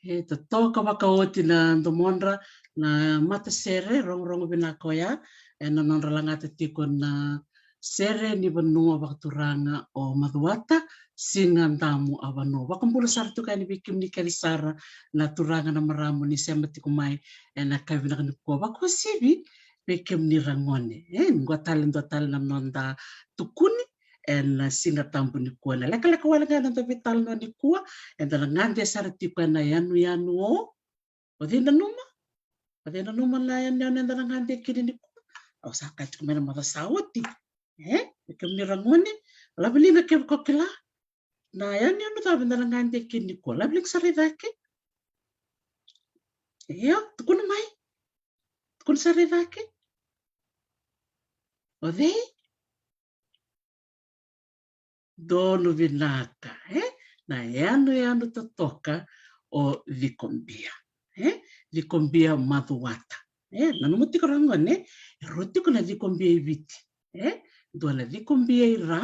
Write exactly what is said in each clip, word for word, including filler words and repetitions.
E totoka vakaoti na domodra na matasere, rogorogo vinaka oya, ena nodra lagata tiko na sere ni vanua vakaturaga o Macuata, Siga Damu a Vanua. Vakabula sara tiko yani vei kemuni kece sara na turaga na marama ni sema tiko mai ena yakavi vinaka nikua, vakauasivi vei kemuni ragone. E, qo tale, dua tale na noda tukuni ena Siga Tabu nikua. Na lekaleka wale ga na noda veitalanoa nikua, eda na gade sara tiko ena yanuyanu o, o cei nanuma? O cei nanuma na yanuyanu eda na gade kina nikua? Au sa kaya tiko mai na macawa sa oti. E, vei kemuni ragone, laveliga kevaka o kila. na yanuyanu cava eda na gade kina nikua? Laveliga sara i cake. Io, tukuna mai. Tukuna sara i cake. O cei? Donu vinaka, e? Na yanuyanu totoka o cikobia, e? Cikobia macuata, e? Nanuma tiko ragone, e rua tiko na cikobia i Viti, e? Dua na cikobia i ra,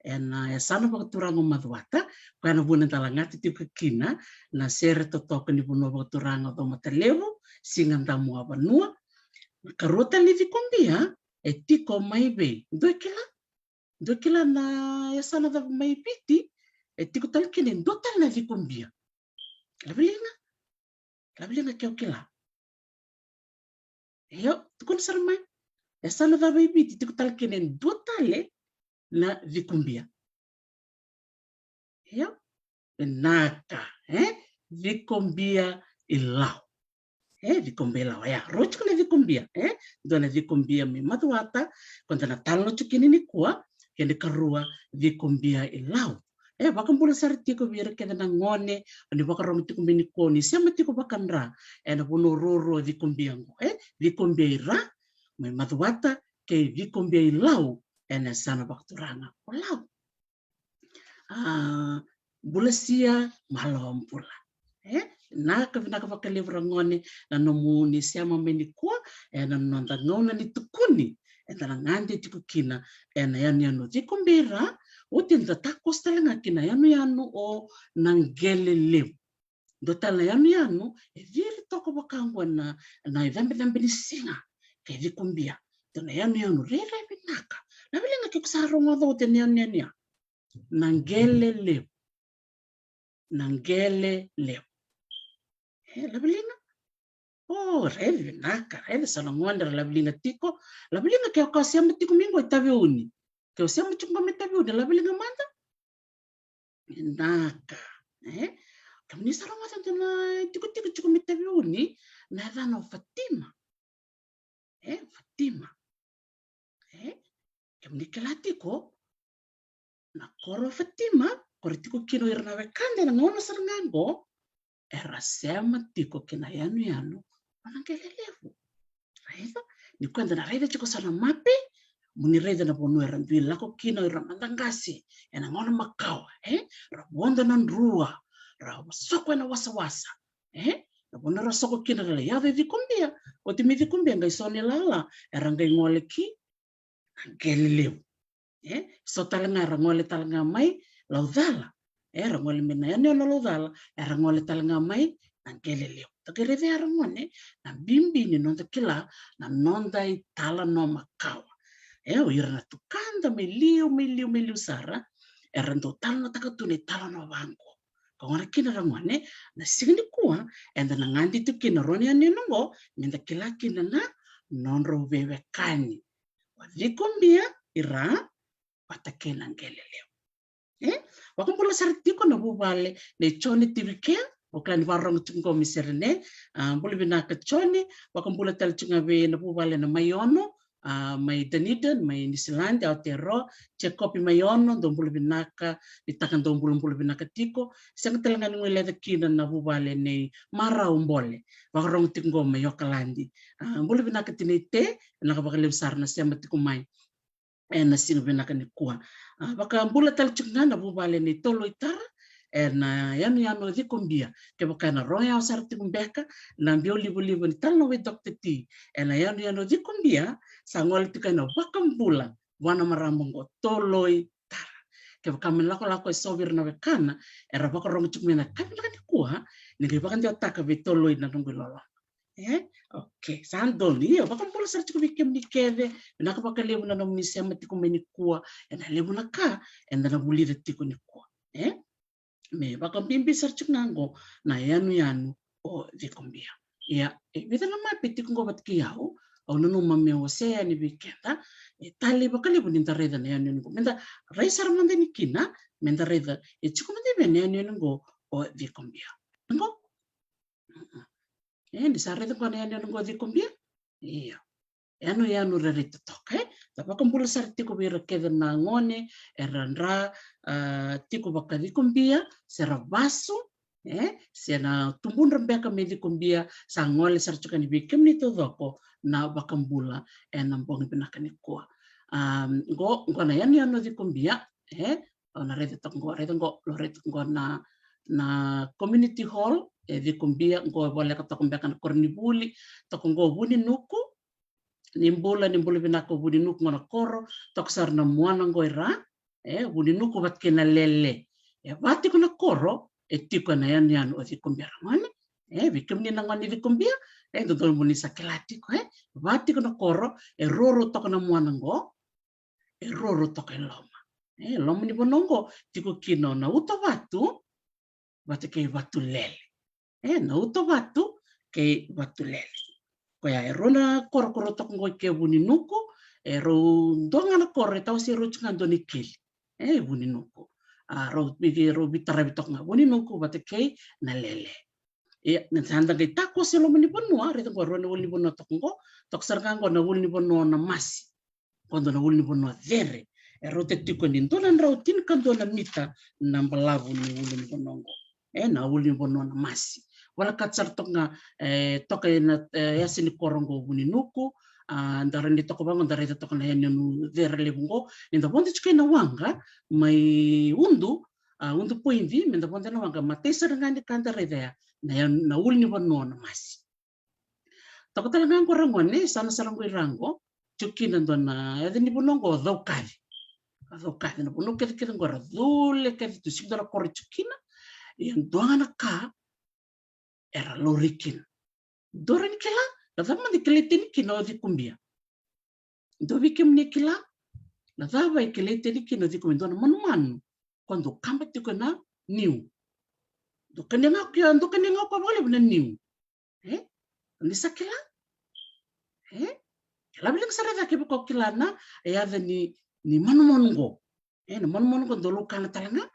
ena yasana vakaturaga o Macuata, koya na vuna eda lagata tiko kina na sere totoka ni vanua vakaturaga o Comatalevu, Siga Damuavanua. Na karua tale ni cikobia, e tiko mai vei? Dua kila? Dua kila na yasana cava mai Viti e tiko tale kina e dua tale na cikobia? Laveliga. Laveliga ke o kila. Io, tukuna sara mai. Yasana cava i Viti tiko tale kina e dua tale na cikobia? Io, vinaka, e? Cikobia i Lau. E, cikobia i Lau, ia, rua tiko na cikobia, e? Dua na cikobia mai Macuata, koya eda na talanoa tiko kina nikua, kei na karua cikobia i Lau. E, vakabula sara tiko vei ira kece na gone o ni vakarorogo tiko mai nikua, o ni sema tiko vakadra ena vanua ruarua cikobia oqo, e? Cikobia i ra mai Macuata kei cikobia i Lau ena yasana vakaturaga o Lau. A, bula sia, maloa bula. E, vinaka, vinaka vakalevu ragone na nomuni sema mai nikua ena noda gauna ni tukuni. Eda na gade tiko kina ena yanuyanu o cikobia i ra, oti eda takoso tale ga kina yanuyanu o Naqele Levu. Dua tale na yanuyanu e ciri toka vaka oqo na, na icabecabe ni siga, ke cikobia. Dua na yanuyanu rairai vinaka. Laveliga ke ko sa rogoca oti na yanuyanu ya. Naqele Levu. Naqele Levu. E, laveliga. O, raici vinaka, raici so na gone ra laveliga tiko. Laveliga ke o sema tiko mai qo i Taveuni. Ke o sema tiko qo mai Taveuni, laveliga mada. Vinaka, e? Kemuni sa rogoca dua na itikotiko tiko mai Taveuni, na yacana o Fatima. E, Fatima. E, kemuni kila tiko na koro o Fatima, koro tiko kina o ira na wekada ena gauna sara ga oqo, era sema tiko kina yanuyanu o Naqele Levu. Raica, nikua eda na raica tiko so na mape, mo ni raica na vanua era dui lako kina o ira na mada qase ena gauna makawa, e? Ra vodo na drua, ra soko ena wasawasa, e? Na vanua ra soko kina ra lai yaco i cikobia, oti mai cikobia qai so ni lala, era qai gole ki Naqele Levu. E, so tale ga era gole tale ga mai Laucala. E, era gole mai na yanuyanu o Laucala, era gole tale ga mai Naqele Levu. Da qai raica ya ragone na bibi ni noda kila na noda italanoa makawa. E, o ira na tukada mai liu, mai liu, mai liu sara, era dau talanoataka tu na italanoa vaqo. Ka gona kina ragone, na siga nikua eda na gade tu kina rua na yanuyanu oqo, meda kila kina na nodrau veiwekani. O cikobia i ra vata kei Naqele Levu. E, vakabula sara tiko na vuvale nei Jone Tivikea, o kila ni vakarorogo tiko qo mai Serene. A, bula vinaka Jone, vakabula tale tiko ga vei na vuvale na Maiono, a, mai Dunedin, mai Niusiladi, Aotearoa, Jekopi Maiono, dou bula vinaka, ni taka dou bulabula vinaka tiko. Sega tale ga ni guileca kina na vuvale nei Marau Bole, vakarorogo tiko qo mai Okaladi. A, bula vinaka Tinai Te, vinaka vakalevu sara na sema tiko mai ena siga vinaka nikua. A, vakabula tale tiko ga na vuvale nei Toloi Tara ena yanuyanu o cikobia. Kevaka ena rogo yawa sara tiko beka na biau livaliva ni talanoa vei Doctor T ena yanuyanu o cikobia, sa gole tiko ena vakabula vua na marama oqo Toloi Tara. Kevaka me lakolako e so vei ira na wekana era vakarorogo tiko mai ena yakavi vinaka nikua, ni qai vakadewataka vei Toloi na noqu iloloma. E? Okay, sa donu. Io, vakabula sara tiko vei kemuni kece, vinaka vakalevu na nomuni sema tiko mai nikua ena levu na ka eda na vulica tiko nikua. E? Me vakabibi sara tiko ga qo na yanuyanu o cikobia. Ia, e vica na mape tiko qo vata kei au, au nanuma meu wasea yani vei keda, e talei vakalevu ni da raica na yanuyanu qo. Meda rai sara mada yani kina, meda raica e tiko mada vei na yanuyanu qo o cikobia. Qo? E, ni sa raica qo na yanuyanu qo o cikobia? Io. Yanuyanu rairai totoka, e? Da vakabula sara tiko vei ira kece na gone era dra, a, tiko vakacikobia, se ra vasu, e, se na tubudra beka me cikobia, sa gole sara tiko yani vei kemuni taucoko na vakabula ena bogi vinaka nikua. A, qo, qo na yanuyanu o cikobia, e, o na raica toka qo, raica qo, o raica qo na, na community hall, e cikobia, qo e voleka toka beka na koronivuli, toka qo Vuninuku, ni bula, ni bula vinaka o Vuninuku qo na koro, toka sara na muana qo i ra, e, Vuninuku vata kei Nalele. E va tiko na koro, e tiko ena yanuyanu o cikobia ra gone, e, vei kemuni na gone ni cikobia, e, dodonu mo ni sa kila tiko, e, va tiko na koro, e roro toka na muana qo, e roro toka e loma. E, loma ni vanua qo, tiko kina o Nautovatu, vata kei Vatulele. E, Nautovatu kei Vatulele. Koya e rua na korokoro toka qo i ke Vuninuku, e rau dua ga na koro, e tawasei rau tiko ga dua na ikeli. E, Vuninuku. A, rau vei, rau veitaravi toka ga Vuninuku, vata kei Nalele. Ia, na sa da qai takoso e loma ni vanua, raica qo rua na ulunivanua toka qo, toka sara ga qo na ulunivanua o Namasi. Qo dua na ulunivanua cere. E rauta tiko ni dua na drau tinikadua na mita na balavu ni ulunivanua qo. E, na ulunivanua o Namasi. Volekata sara toka ga, e, toka ena, e, yasa ni koro qo Vuninuku, a, da rawa ni toka vaqo, da raica toka na yanuyanu cere levu qo, ni da vodo tiko ena waqa mai Udu, a, Udu Point, me da vodo ena waqa, matai sara ga ni ka da raica ya, na, na ulunivanua o Namasi. Toka tale ga qo ra gone, sa na sara qo i ra qo, tiko kina dua na, yaca ni vanua qo o Caukaci. O Caukaci, na vanua kece kece qo ra cule kece tu, sega dua na koro tiko kina, ia dua ga na ka era laurai kina. Dou rawa ni kila, na cava mada e kilai tani kina o cikobia? Dou vei kemuni kila, na cava e kilai tani kina o cikobia? Dua na manumanu, ko dou kaba tiko na niu. Dou kania ga o koya, dou kania ga o koya vakalevu na niu. E? Ni sa kila? E? Laveliga sara e cake vei ko kila na, e yaca ni, ni manumanu qo. E, na manumanu qo dou laukana tale ga.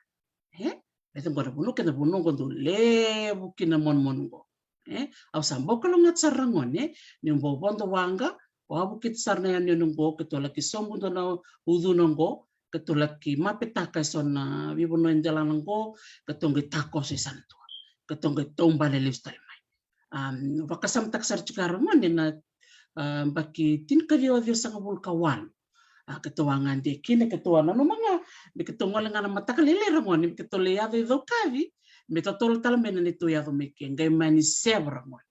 E? E, qo na vanua, keda vanua qo dou levu kina manumanu qo. E? Au sa bau kalougata sara ra gone, niu bau vodo waqa, au vukita sara na yanuyanu qo, keitou laki sobu dua na ucuna qo, keitou laki mapetaka eso na veivanua e delana qo, keitou qai takoso e sa na dua. Keitou qai taubale lesu tale mai. Am, vakasamataka sara tiko ya ra gone na, a, yabaki tinikaciwa ciwasagavulu ka walu. A, keitou a gade kina, keitou a nanuma ga me keitou gole ga na mataka lailai ra gone, me keitou lai yaco i Caukaci, me totolo tale mai na neitou yaco mai ke, qai mani seva ra gone.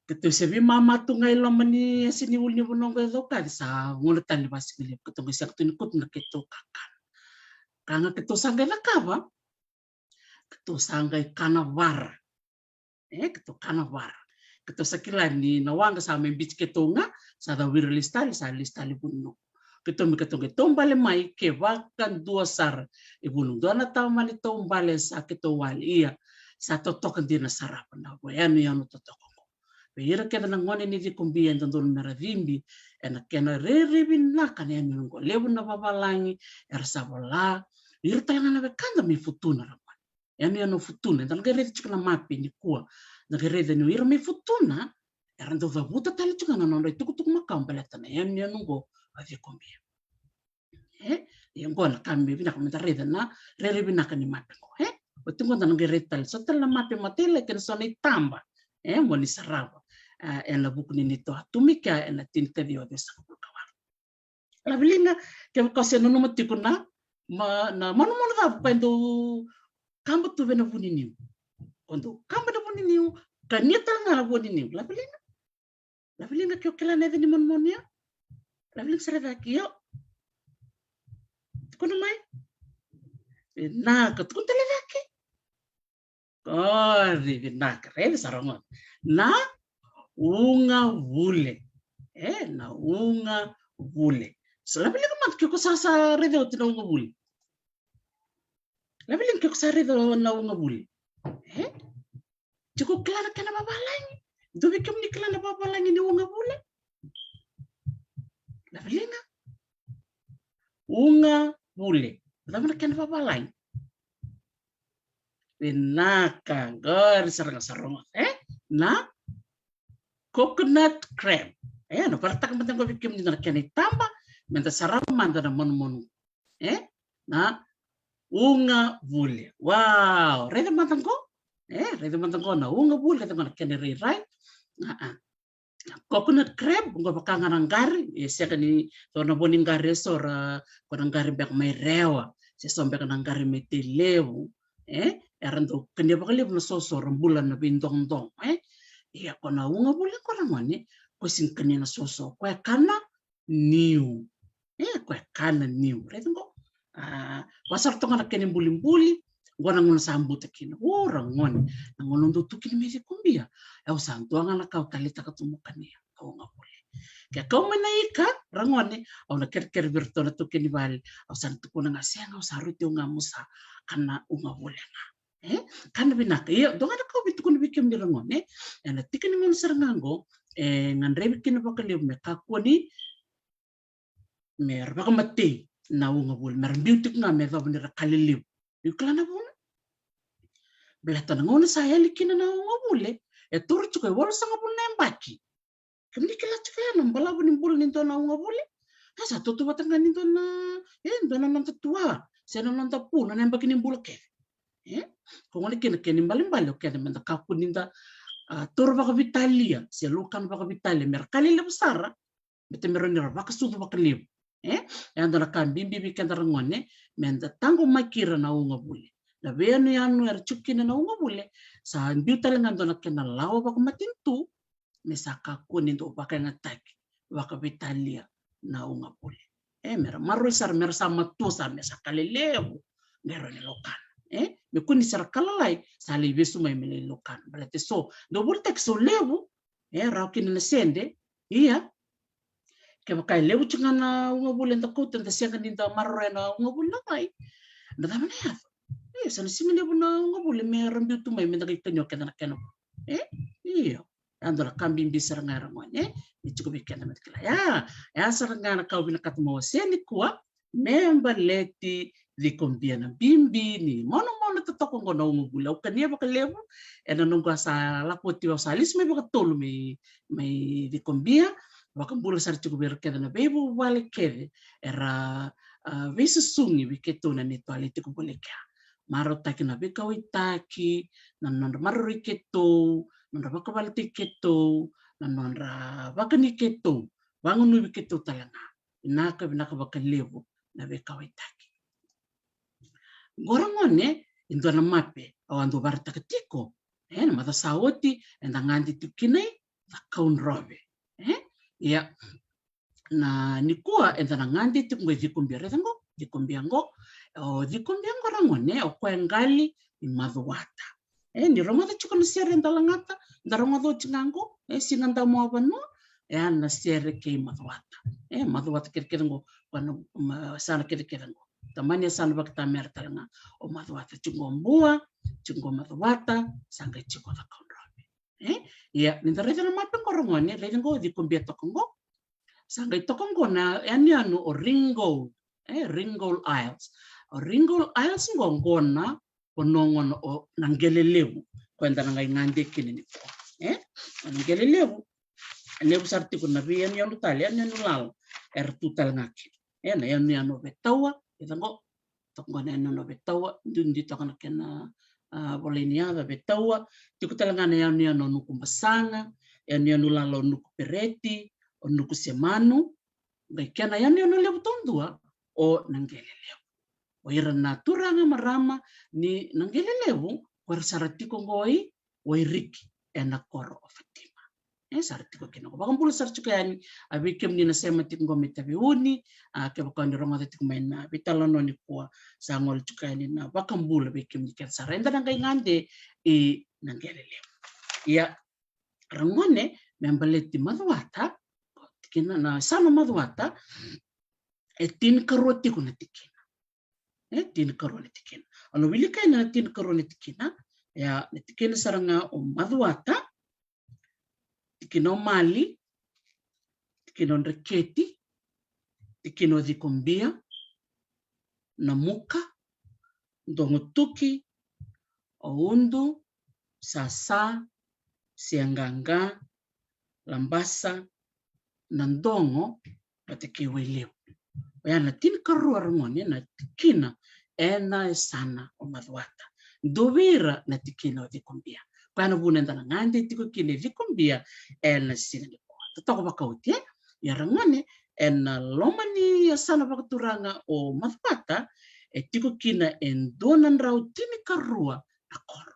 Keitou se veimama tu ga i loma ni yasa ni ulunivanua qo e Caukaci, sa gauna tale ni vakasigalevu, keitou qai sega tu ni kauta na keitou kakana. Ka ga keitou sa qai cakava, keitou sa qai kana vara. E, keitou kana vara. Keitou sa kila ni na waqa sa mai biuti keitou ga, sa cau ira lesu tale, sa lesu tale i Vuninoa. Keitou me keitou qai taubale mai ke vakadua sara i Vuninoa. Dua na tama ni taubale sa keitou wali, ia sa totoka dina sara va na yanuyanu totoka qo. Vei ira kece na gone ni cikobia e dodonu me ra cibi ena kena rairai vinaka na yanuyanu qo. Levu na vavalagi era sa vola, ira tale ga na wekada mai Futuna ra gone. Yanuyanu o Futuna, eda na qai raica tiko na mape nikua. Da qai raica ni o ira mai Futuna era dau cavuta tale tiko ga na nodra itukutuku makawa baleta na yanuyanu qo o cikobia. E, ia qo na ka me vinaka meda raica na rairai vinaka ni mape qo, e? Oti qo da na qai raica tale so tale na mape, matai lailai kei na so na itaba, e, mo ni sarava, e, ena vuku ni neitou a tu mai kea ena tinikaciwa ciwasagavulu ka walu. Laveliga, kevaka o se nanuma tiko na, ma, na manumanu cava ko e dou kaba tu vei na vuniniu. Ko dou kaba na vuniniu, kania tale ga na vuniniu. Laveliga. Laveliga ke o kila na yaca ni manumanu ya. Laveliga sara e cake, io. Tukuna mai. Vinaka, tukuna tale e cake. Qori, vinaka, raica sara gona. Na ugavule. E, na ugavule. So laveliga mada ke ko sa, sa raica oti na ugavule. Laveliga ke ko sa raica na ugavule. E? Tiko kila na kena vavalagi. Dou vei kemuni kila na vavalagi ni ugavule? Laveliga. Ugavule. Cava na kena vavalagi? Vinaka, qori sara ga sa rogoca, e? Na coconut crab. E, na varataka mada qo vei kemuni na kena itaba, meda sarava mada na manumanu. E, na ugavule. Wow, raica mada qo. E, raica mada qo na ugavule, raica qo na kena irairai. A, a. Coconut crab, qo vaka ga na qari, e sega ni so na vo ni qari eso ra, ko na qari beka mai Rewa, se so beka na qari mai Tailevu. E, era dau kania vakalevu na soso ra bula na veidogodogo, e. Ia ko na ugavule qo ragone, ko sega ni kania na soso, ko e kana niu. E, ko e kana niu. Raica qo. A, vaka sara toka na kena ibulibuli, qo na gauna sa buta kina. O, ragone, na gauna au dau tu kina mai Cikobia. Au sa dua ga na ka au taleitaka tu meu kania, na ugavule. Ke kau mai na ika, ragone, au na kerekere vei iratou na taukei ni vale, au sa na tukuna ga, sega, au sa rui tiko ga meu sa kana ugavule ga. E, kana vinaka. Ia, dua ga na ka au via tukuna vei kemuni ragone, e, ena tiki ni gauna sara ga qo, e gadrevi kina vakalevu me kakua ni me ra vakamatei na ugavule, me ra biu tiko ga me yacova ni ra ka lelevu. Io, kila na vuna? Baleta na gauna sa yali kina na ugavule, e toro tiko e walusagavulu na yabaki. Kemuni kila tiko ya na balavu ni bula ni dua na ugavule. A sa tautauvata ga ni dua na, e, dua na noda tua se na noda pu, na yabaki ni bula kece. E, ko gona kina kena ibalebale o keda meda kakua ni da, a, toro vakaveitalia se laukana vakaveitalia me ra ka lelevu sara. Baleta me rawa ni ra vakasucu vakalevu. E, e dua na ka bibi vei keda ragone, meda taqomaki ira na ugavule. Na veiyanuyanu era tiko kina na ugavule, sa biu tale ga e dua na kena lawa vakamatanitu, me sa kakua ni dau vakayagataki vakaveitalia na ugavule. E, me ra maroroi sara, me ra sa matua sara, me sa ka lelevu, me rawa ni laukana. E, me kua ni sa ra ka lalai, sa lai vesu mai me lai laukana. Baleta so dau volitaki so levu, e, rawa kina na sede. Ia, kevaka e levu tiko ga na ugavule da kauta, da sega ni da maroroya na ugavule na wai, na cava na yaco? Io, sa na sega ni levu na ugavule me ra biu tu mai me da qai kania o keda na kena vo. E, io. E dua na ka bibi sara ga ragone, e, me tiko vei keda meda kila. Ia, e a sara ga na ka au vinakata meu wasea nikua, me baleti Cikobia na bibi ni monamona totoka qo na ugavule. Au kania vakalevu ena noqu a sa lako oti, au sa lesu mai vakatolu mai, mai Cikobia. Vakabula sara tiko vei ira kece na veivuvale kece era, a, veisusugi vei keitou na neitou a lai tiko voli kea. Marautaki na veikauwaitaki, na nodra maroroi keitou, nodra vakavaletaki keitou, na nodra vakani keitou, vagunuvi keitou tale ga. Vinaka, vinaka vakalevu na veikauwaitaki. Qo ragone, e dua na mape au a dau vakaraitaka tiko. E, na macawa sa oti, eda gade tiko kina i Cakaudrove. E, ia, na nikua eda na gade tiko qo i Cikobia, raica qo, Cikobia qo. O Cikobia qo ragone, o koya e qali i Macuata. E, ni rogoca tiko na sere eda lagata, da rogoca oti ga qo, e, Siga Damu a Vanua, e a na sere kei Macuata. E, Macuata kecekece qo, koya na, ma, yasana kecekece qo. Tamani yasana vakatamera tale ga o Macuata, tiko qo Bua, tiko qo Macuata, sa qai tiko Cakaudrove. E, ia, ni da raica na mape qo ragone, raica qo Cikobia toka qo. Sa qai toka qo na yanuyanu o Ringgold, e, Ringgold Isles. O Ringgold Isles qo, qo na vanua qo na o Naqelelevu, ko eda na qai gade kina nikua. E, o Naqelelevu, e levu sara tiko na veiyanuyanu tale, yanuyanu lala era tu tale ga kina. E, na yanuyanu o Vetaua, raica qo, toka qo na yanuyanu o Vetaua, duidui toka na kena, a, volai ni yaca, Vetaua. Tiko tale ga na yanuyanu o Nukubasaga, yanuyanu lala o Nukupereti, o Nukusemanu, qai kena yanuyanu levu taudua o Naqelelevu. O ira na turaga marama ni Naqelelevu, ko ira sara tiko qo i Wairiki ena koro o Fatima. E, sa ra tiko kina qo. Vakabula sara tiko yani, a, vei kemuni na sema tiko qo mai Taveuni, a, kevaka o ni rogoca tiko mai na veitalanoa nikua, sa gole tiko yani na vakabula vei kemuni kece sara. Eda na qai gade i Naqelelevu. Ia, ragone, me baleti Macuata, tikina na yasana Macuata, e tinikarua tiko na tikina. E, tinikarua na tikina. Au na wilika yani na tinikarua na tikina. Ia, na tikina sara ga o Macuata, tikina o Mali, tikina o Dreketi, tikina o Cikobia, Namuka, Dogotuki, Oudu, Sasa, Siaqaqa, Labasa, Nadogo vata kei Wailevu. Oya na tinikarua ragone na tikina ena yasana o Macuata. Dua vei ira na tikina o Cikobia. Koya na vuna eda na gade tiko kina e Cikobia ena siga nikua. Totoka vakaoti, e? Ia ragone, ena loma ni yasana vakaturaga o Macuata, e tiko kina e dua na drau tinikarua na koro.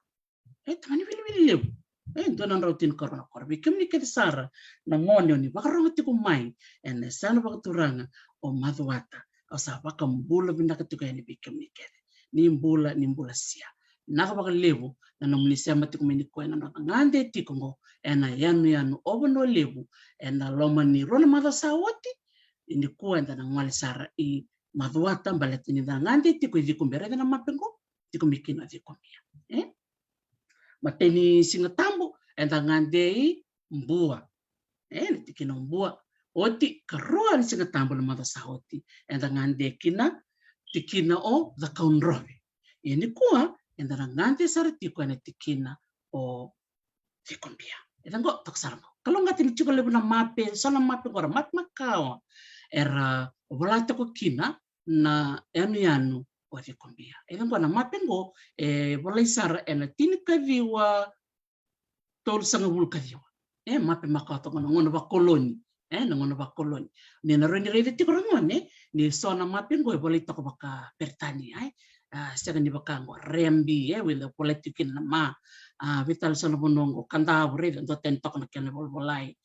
E tamani wiliwili levu. E dua na drau tinikarua na koro. Vei kemuni kece sara na gone o ni vakarogo tiko mai ena yasana vakaturaga o Macuata, au sa vakabula vinaka tiko yani vei kemuni kece. Ni bula, ni bula sia. Vinaka vakalevu na nomuni sema tiko mai nikua ena noda gade tiko oqo ena yanuyanu o Vanua Levu ena loma ni rua na macawa sa oti. Nikua eda na gole sara i Macuata baleta ni da gade tiko i Cikobia. Raica na mape oqo, tiko mai kina o Cikobia. E? Matai ni Siga Tabu, eda gade i Bua. E, na tikina o Bua. Oti, karua ni Siga Tabu na macawa sa oti, eda gade kina tikina o Cakaudrove. Ia nikua eda na gade sara tiko ena tikina o Cikobia. Eda qo, toka sara qo. Kalougata ni tiko levu na mape, so na mape qo era mape makawa. Era vola tiko kina na yanuyanu o Cikobia. Eda qo na mape qo e volai sara ena tinikaciwa tolusagavulu kaciwa. E, mape makawa toka na gauna vakoloni. E, na gauna vakoloni. Ni na rawa ni raica tiko ragone, ni so na mape qo e volai toka vakaperitania, e. A, sega ni vaka qo Reabi, e, wele volai tiko kina na ma. A, vei tale so na vanua qo, Kadavu, raica, dua tani toka na kena volavolai.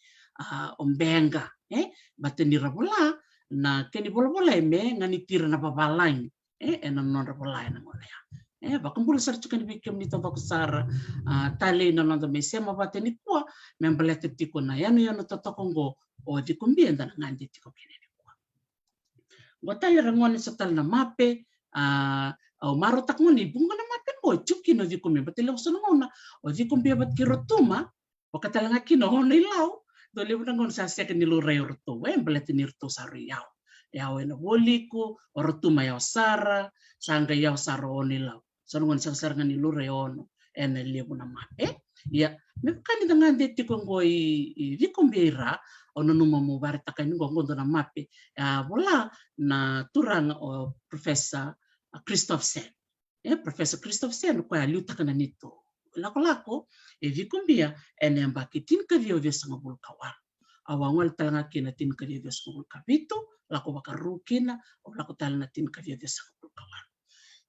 A, o Beqa, e, baleta ni ra vola na kena volavolai me ganiti ira na vavalagi. E, ena nodra vola ena gauna ya. E, vakabula sara tiko yani vei kemuni taucoko sara, a, talei na noda mai sema vata nikua, me baleta tiko na yanuyanu totoka oqo o Cikobia eda na gade tiko kina nikua. Qo tale ragone so tale na mape, a, au marautaka gone i vuqa na mape qo e tiko kina o Cikobia, baleta levu so na gauna o Cikobia vata kei Rotuma, vaka tale ga kina o Ono-i-Lau, dau levu na gauna sa sega ni laurai o ratou, e, baleta ni ratou sa rui yawa. Yawa ena Vualiku, o Rotuma yawa sara, sa qai yawa sara o Ono-i-Lau. So na gauna sega sara ga ni laurai o Ono ena levu na mape. Ia, me vaka ni da gade tiko oqo i, i Cikobia i ra, au nanuma meu vakaraitaka yani qo, qo dua na mape, a, vola na turaga o Professor, a, Christophsen. E, Professor Christophsen, o koya a liutaka na neitou lakolako e Cikobia ena yabaki tinikaciwa ciwasagavulu ka walu. Au a gole tale ga kina tinikaciwa ciwasagavulu ka vitu, lako vakarua kina, au lako tale na tinikaciwa ciwasagavulu ka walu.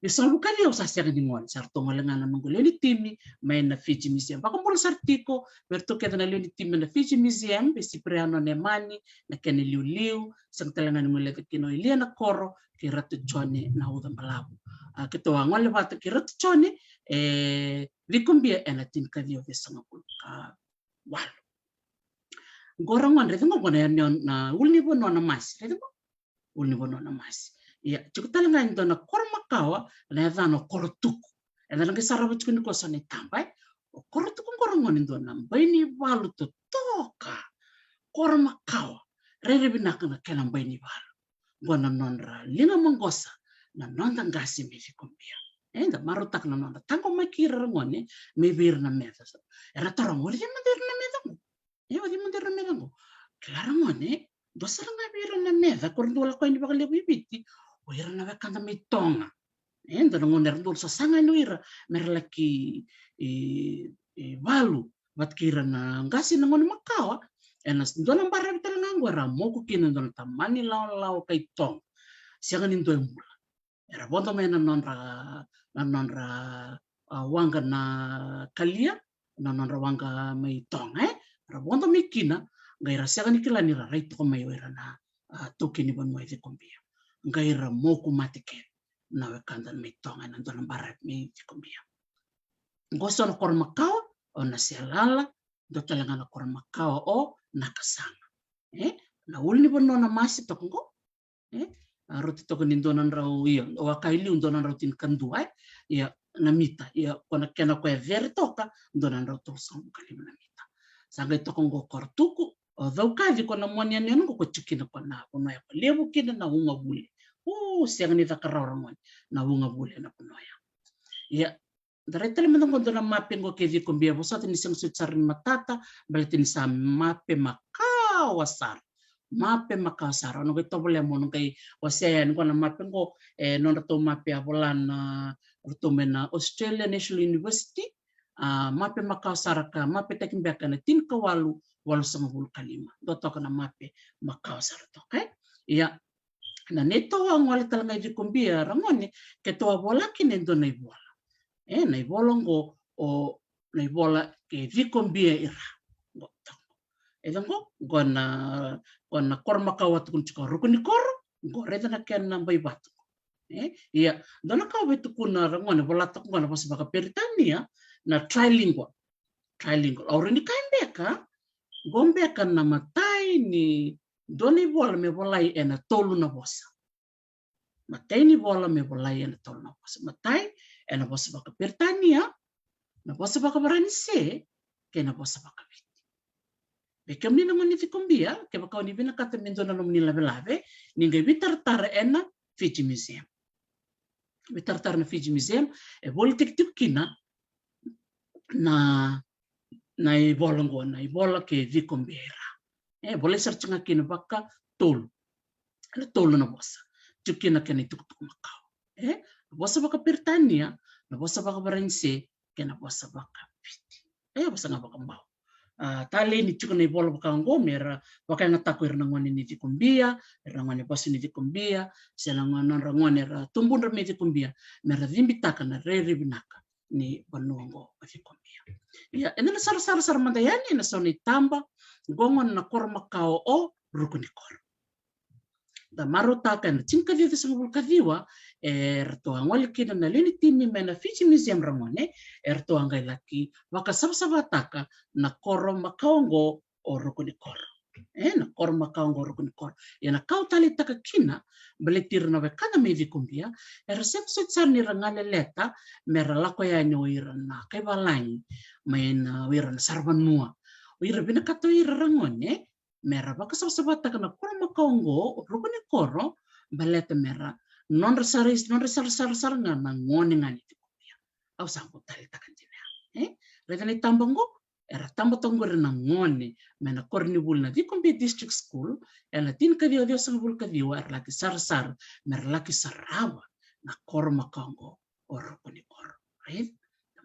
Ciwasagavulu ka ciwa au sa sega ni gole, sa ratou gole ga na noqu lewe ni timi mai na Fiji Museum. Vakabula sara tiko vei iratou kece na lewe ni timi mai na Fiji Museum, vei Cipriano Nemani na kena iliuliu, sega tale ga ni guileca kina o Ilia Nakoro kei Ratu Jone Naucabalavu. A, keitou a gole vata kei Ratu Jone e Cikobia ena tinikaciwa ciwasagavulu ka walu. Qo ragone, raica qo, qo na, na, na ulunivanua na Masi, raica qo. Ulunivanua na Masi. Ia, tiko tale ga e dua na koro makawa, na yacana o Korotuku. Eda na qai sarava tiko nikua so na itaba, e. O Korotuku qo ragone e dua na bai ni valu totoka. Koro makawa. Rairai vinaka na kena bai ni valu. Qo na nodra liga maqosa na noda qase mai Cikobia. Eda marautaka na noda taqomaki ira ragone mai vei ira na meca. Era taroga, o cei mada ira na meca qo? E, o cei mada ira na meca qo? Kila ragone, dua sara ga vei ira na meca ko ra dau lako yani vakalevu i Viti, o ira na wekada mai Toga. E, dua na gauna era dau sasaga yani o ira me ra laki, e, e, valu vata kei ira na qase na gauna makawa. Ena dua na baravi tale ga qo era moku kina e dua na tamani lawalawa kai Toga. Sega ni dua e bula. Era vodo mai na nodra, na nodra, a, waqa na Kalia, na nodra waqa mai Toga, e? Era vodo mai kina, qai ra sega ni kila ni ra rai toka mai o ira na, a, taukei ni vanua e Cikobia. Qai ra moku mate kece na wekada mai Toga ena dua na baravi mai Cikobia. Qo so na koro makawa o Naselala, dua tale ga na koro makawa o Nakasaga. E? Na ulunivanua na Masi toka qo. E? A, rauta toka ni dua na drau, ia, o a kai liu dua na drau tinikadua, e? Ia, na mita, ia, ko na kena ko e cere toka, dua na drau tolusagavulu ka lima na mita. Sa qai toka qo Korotuku, o Caukaci ko na mua ni yanuyanu qo ko tiko kina ko na vanua ya ko levu kina na ugavule. U, sega ni caka rawa ragone na ugavule na vanua ya. Ia, da rai tale mada qo dua na mape qo kei Cikobia, vosota ni sega soti sara ni matata, baleta ni sa mape makawa sara. Mape makawa sara. O na qai tovolea mo na qai wasea yani qo na mape qo, e nodratou mape a vola na, ratou mai na Australia National University, a mape makawa sara ka mapetaki beka na tinikawalu walusagavulu ka lima. Dua toka na mape makawa sara toka, e? Ia, na neitou a gole tale ga i Cikobia ragone, keitou a vola kina e dua na ivola. E, na ivola qo, o na ivola ke Cikobia i ra. Qo, qo. E qo, qo na, qo na koro makawa tukuni tiko Rukunikoro, qo raica na kena bai vatu. E, ia, dua na ka au via tukuna ragone, vola toka qo na vosa vakaperitania, na trilingual. Trilingual. Au rawa ni kaya beka, qo beka na matai ni dua na ivola me volai ena tolu na vosa. Matai ni vola me volai ena tolu na vosa. Matai, ena vosa vakaperitania, na vosa vakavaranise, kei na vosa vakaviti. Vei kemuni na gone ni Cikobia, kevaka o ni vinakata me dua na nomuni lavelave, ni qai veitaratara ena Fiji Museum. Veitaratara na Fiji Museum, e volitaki tiko kina na, na ivola qo, na ivola ke Cikobia i ra. E volai sara tiko ga kina vakatolu. Ena tolu na vosa. Tiko kina kena itukutuku makawa. E, na vosa vakaperitania, na vosa vakavaranise, kei na vosa vakaviti. E, vosa ga vakabau. A, talei ni tiko na ivola vaka oqo me ra vakayagataka o ira na gone ni Cikobia, ira na gone vasu ni Cikobia, se na gone, nodra gone era tubudra mai Cikobia, me ra cibitaka na rairai vinaka ni vanua oqo o Cikobia. Ia, eda na sarasara sara mada yani ena so na itaba, qo gona na koro makawa o Rukunikoro. Da marautaka ena tinikaciwa ciwasagavulu ka ciwa, e ratou a gole kina na lewe ni timi mai na Fiji Museum ragone, e ratou a qai laki vakasavasavataka na koro makawa oqo o Rukunikoro. E, na koro makawa oqo o Rukunikoro. Ia na ka au taleitaka kina, baleti ira na wekada mai Cikobia, era sega soti sara ni ra galeleta me ra lako yani o ira na kaivalagi mai na, o ira na saravanua. O ira vinakata o ira ragone, me ra vakasavasavataka na koro makawa oqo o Rukunikoro, baleta me ra nodra sara, nodra sarasara sara ga na gone ga ni Cikobia. Au sa bau taleitaka dina ya. E, raica na itaba oqo, era taba toka qori na gone mai na koronivuli na Cikobia District School, ena tinikaciwa ciwasagavulu ka ciwa, era laki sarasara me ra laki sarava na koro makawa oqo o Rukunikoro. Right?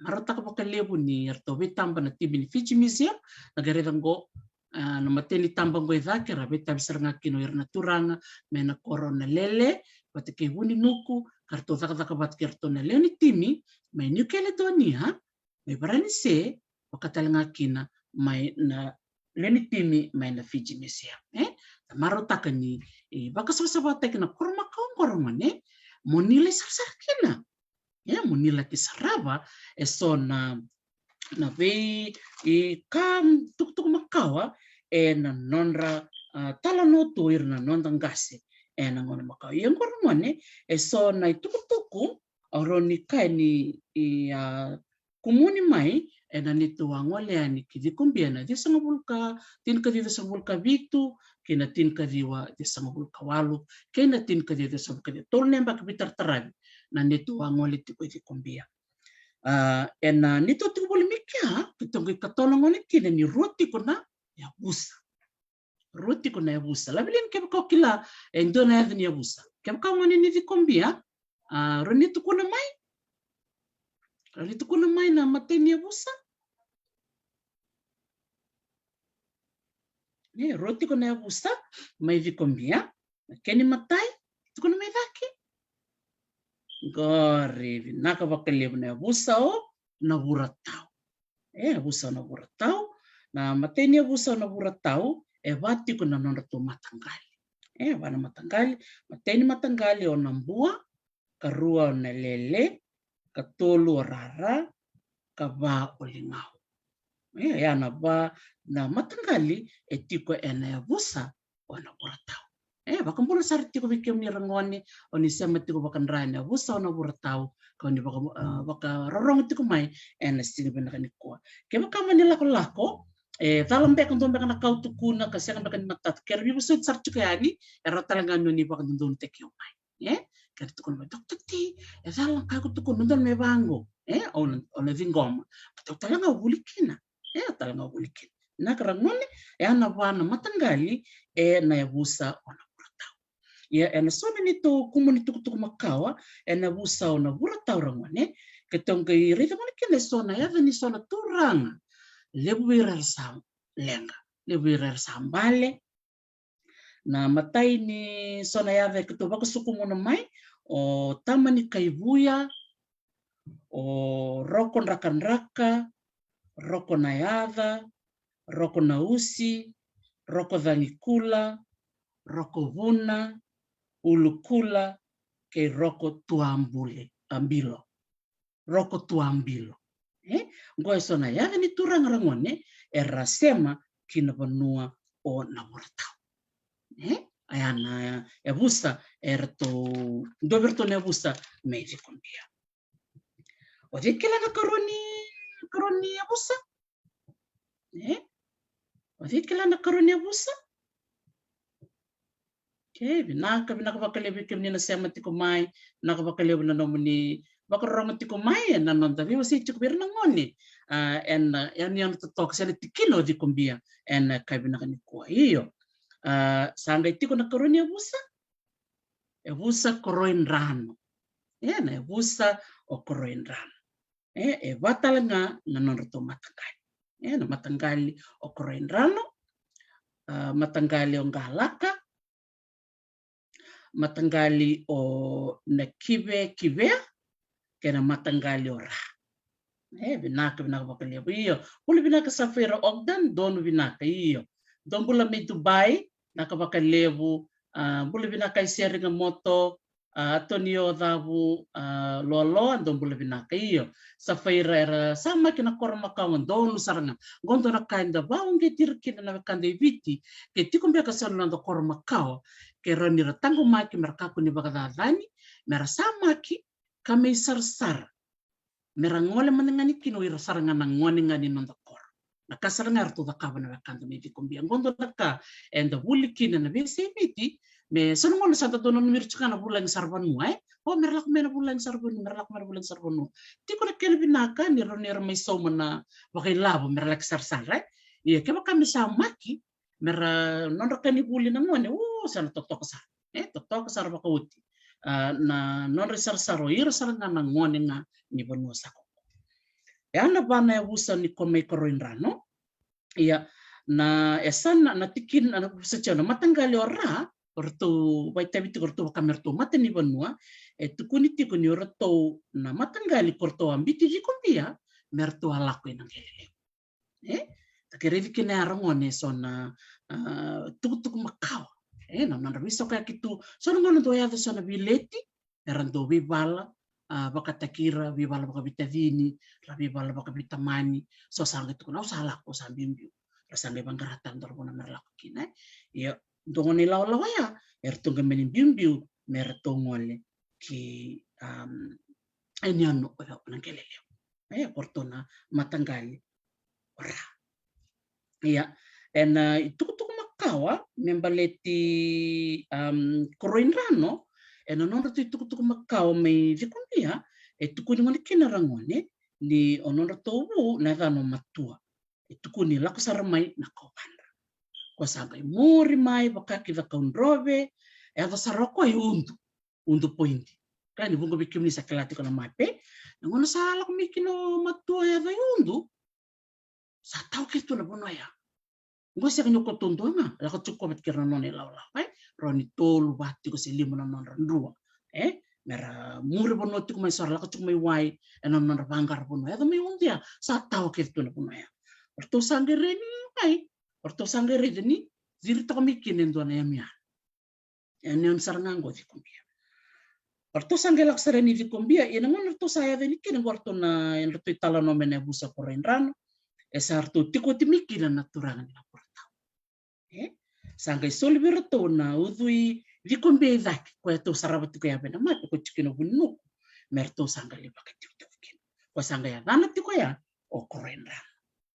Marautaka vakalevu ni eratou veitaba na timi ni Fiji Museum, na qai raica oqo, a, na matai ni taba oqo e cake, era veitavi sara ga kina o ira na turaga mai na koro o Nalele vata kei Vuninuku, ka ratou cakacaka vata kei iratou na lewe ni timi mai New Caledonia, mai Varanise, vaka tale ga kina mai na lewe ni timi mai na Fiji Museum. E, da marautaka ni, e, vakasavasavataki na koro makawa oqo ragone, mo ni lai sarasara kina. E, mo ni laki sarava e so na, na vei, e, ka tukutuku makawa ena nodra, a, talanoa tu o ira na noda qase ena gauna makawa. Ia oqo ragone, e so na itukutuku au rawa ni kaya ni, e, a, kumuni mai ena neitou a gole yani ki Cikobia na ciwasagavulu ka, tinikaciwa ciwasagavulu ka vitu, kei na tinikaciwa ciwasagavulu ka walu, kei na tinikaciwa ciwasagavulu ka ciwa. Tolu na yabaki veitarataravi na neitou a gole tiko i Cikobia. A, ena neitou tiko voli mai kea, keitou qai katoa na gone kina ni rua tiko na yavusa. Rua tiko na yavusa. Laveleni kevaka o kila e dua na yaca ni yavusa. Kevaka o gone ni Cikobia, a, rawa ni tukuna mai. Rawa ni tukuna mai na matai ni yavusa. E, rua tiko na yavusa mai Cikobia. Na kena imatai, tukuna mai cake. Qori, vinaka vakalevu, na yavusa o Navuratau. E, yavusa o Navuratau. Na matai ni yavusa o Navuratau, e va tiko na nodratou mataqali. E va na mataqali, matai ni mataqali o Nabua, karua o Nalele, katolu o Rara, kava o Ligau. E, ya na va na mataqali e tiko ena yavusa o Navuratau. E, vakabula sara tiko vei kemuni ragone o ni sema tiko vakadra ena yavusa o Navuratau, ka o ni vaka, a, vakarorogo tiko mai ena siga vinaka nikua. Kevaka mani lakolako, e cala beka, dua beka na ka au tukuna ka sega beka ni matata, ke ra veivosoti sara tiko yani, e rawa tale ga ni o ni vakadodonutaki au mai. E, ke ra tukuna mai, "Doctor T, e cala na ka ko tukuna, dodonu me vaqo." E, au na, au na ciqoma. Ka tau tale ga au vuli kina. E, au tale ga au vuli kina. Vinaka ragone, e a na va na mataqali ena yavusa o Navuratau. Ia ena so na neitou kumuni tukutuku makawa ena yavusa o Navuratau ragone, keitou qai raica gona kina e so na yaca ni so na turaga levu vei ira era sa leqa, levu vei ira era sa bale. Na imatai ni so na yaca e keitou vakasukumuna mai, o Tama ni Kaivuya, o Roko Drakadraka, Roko Nayaca, Roko Nausi, Roko Cagikula, Roko Vuna, Ulukula, kei Roko Tuabule, a, Bilo. Roko Tuabilo. E? Qo e so na yaca ni turaga ragone era sema ki na vanua o Navuratau. E? A ya na yavusa eratou, dua vei iratou na yavusa mai Cikobia. O cei kila na karua ni, karua ni yavusa? E? O cei kila na karua ni yavusa? Okay, vinaka, vinaka vakalevu vei kemuni na sema tiko mai, vinaka vakalevu na nomuni vakarorogo tiko mai ena noda veiwasei tiko vei ira na gone. A, ena, ena yanuyanu totoka se na tikina o Cikobia ena yakavi vinaka nikua. Io. A, sa qai tiko na karua ni yavusa, yavusa Koroidrano. E, na yavusa o Koroidrano. E, e va tale ga na nodratou mataqali. E, na mataqali o Koroidrano, a, mataqali o Qalaka, mataqali o Nakivekivea, kei na mataqali o Ra. E, vinaka, vinaka vakalevu. Io, bula vinaka Safira Ogden, donu vinaka, io. Dou bula mai Dubai, vinaka vakalevu. A, bula vinaka i Seriga Moto, a, Atonio Cavu, a, Loaloa, dou bula vinaka. Io, Safaira era samaki na koro makawa, donu sara ga. Qo dua na ka eda vakauqeti ira kina na wekada e Viti ke tiko beka e so na noda koro makawa, ke rawa ni ra taqomaki me ra kakua ni vakacacani, me ra samaki ka mai sarasara, me ra gole mada ga ni kina o ira sara ga na gone ga ni noda koro. Na ka sara ga eratou cakava na wekada mai Cikobia. Qo dua na ka eda vuli kina na veiyasai Viti, me so na gauna sa da dau nanumi ira tiko ga na vulagi saravanua, e? O, me ra lako mai na vulagi saravanua, me ra lako mai na vulagi saravanua. Tiko na kena vinaka ni rawa ni ra mai sauma na vakailavo me ra laki sarasara, e? Ia kevaka me samaki, me ra nodra ka ni vuli na gone, o, sa na totoka sara. E, totoka sara vakaoti. A, na nodra isarasara o ira sara ga na gone ga ni vanua sa koko. E a na va na yavusa ni ko mai Koroidrano. Ia, na, e sa na, na tikina, na, sa tiko na mataqali o Ra, o ratou vakaitavi tiko o ratou vaka me ratou matanivanua, e tukuni tiko ni o ratou na mataqali ko ratou a biuti Cikobia me ratou a lako i Naqelelevu. E? Da qai raici kina ya ragone e so na, a, tukutuku makawa. E, na nodra veisokoyaki tu. So na gauna dau yaco e so na veileti, era dau veivala, a, vakataki ira, veivala vakaveitacini, ra veivala vakaveitamani. So sa qai tukuna, au sa lako, au sa biubiu. Ra sa qai vaqara tale dua na vanua me ra lako kina, e. Ia, dua gona ilawalawa ya, eratou qai mani biubiu me ratou gole ki, am, yanuyanu o Naqelelevu. E, ko ratou na mataqali o Ra. Ia, ena itukutuku makawa me baleti, am, Koroidrano, ena nodratou itukutuku makawa mai Cikobia, e tukuni gona kina ragone ni o nodratou vu na yacana o Matua. E tukuni lako sara mai na kauvadra. Ko sa qai muri mai vaka ki Cakaudrove, e yaco sara o koya i Udu, Udu Point. Kila ni vuqa vei kemuni sa kila tiko na mape. Na gauna sa lako mai kina o Matua e yaco i Udu, sa tawa kece tu na vanua ya. Qo sega ni o koya taudua ga, lako tiko vata kei ira na nona ilawalawa, e? Rawa ni tolu, va tiko se lima na nodra drua. E? Me ra muri vanua tiko mai, so ra lako tiko mai wai, ena nodra vaqara vanua. Yaco mai Udu ya, sa tawa kece tu na vanua ya. O ratou sa qai raica ni, o ratou sa qai raica ni ciritaka mai kina e dua na yanuyanu. Yanuyanu sara ga qo Cikobia. O ratou sa qai lako sara yani Cikobia, ia na gauna ratou sa yaco yani kina qo ratou na, eratou italanoa mai na yavusa Koroidrano, e sa ratou tiko oti mai kina na turaga ni Navuratau. E? Sa qai soli vei iratou na ucui Cikobia i cake, koya tou sarava tiko ya vei na mape, ko tiko kina Vuninuku, me ratou sa qai lai vakatikotiko kina. Ko sa qai yacana tiko ya o Koroidrano.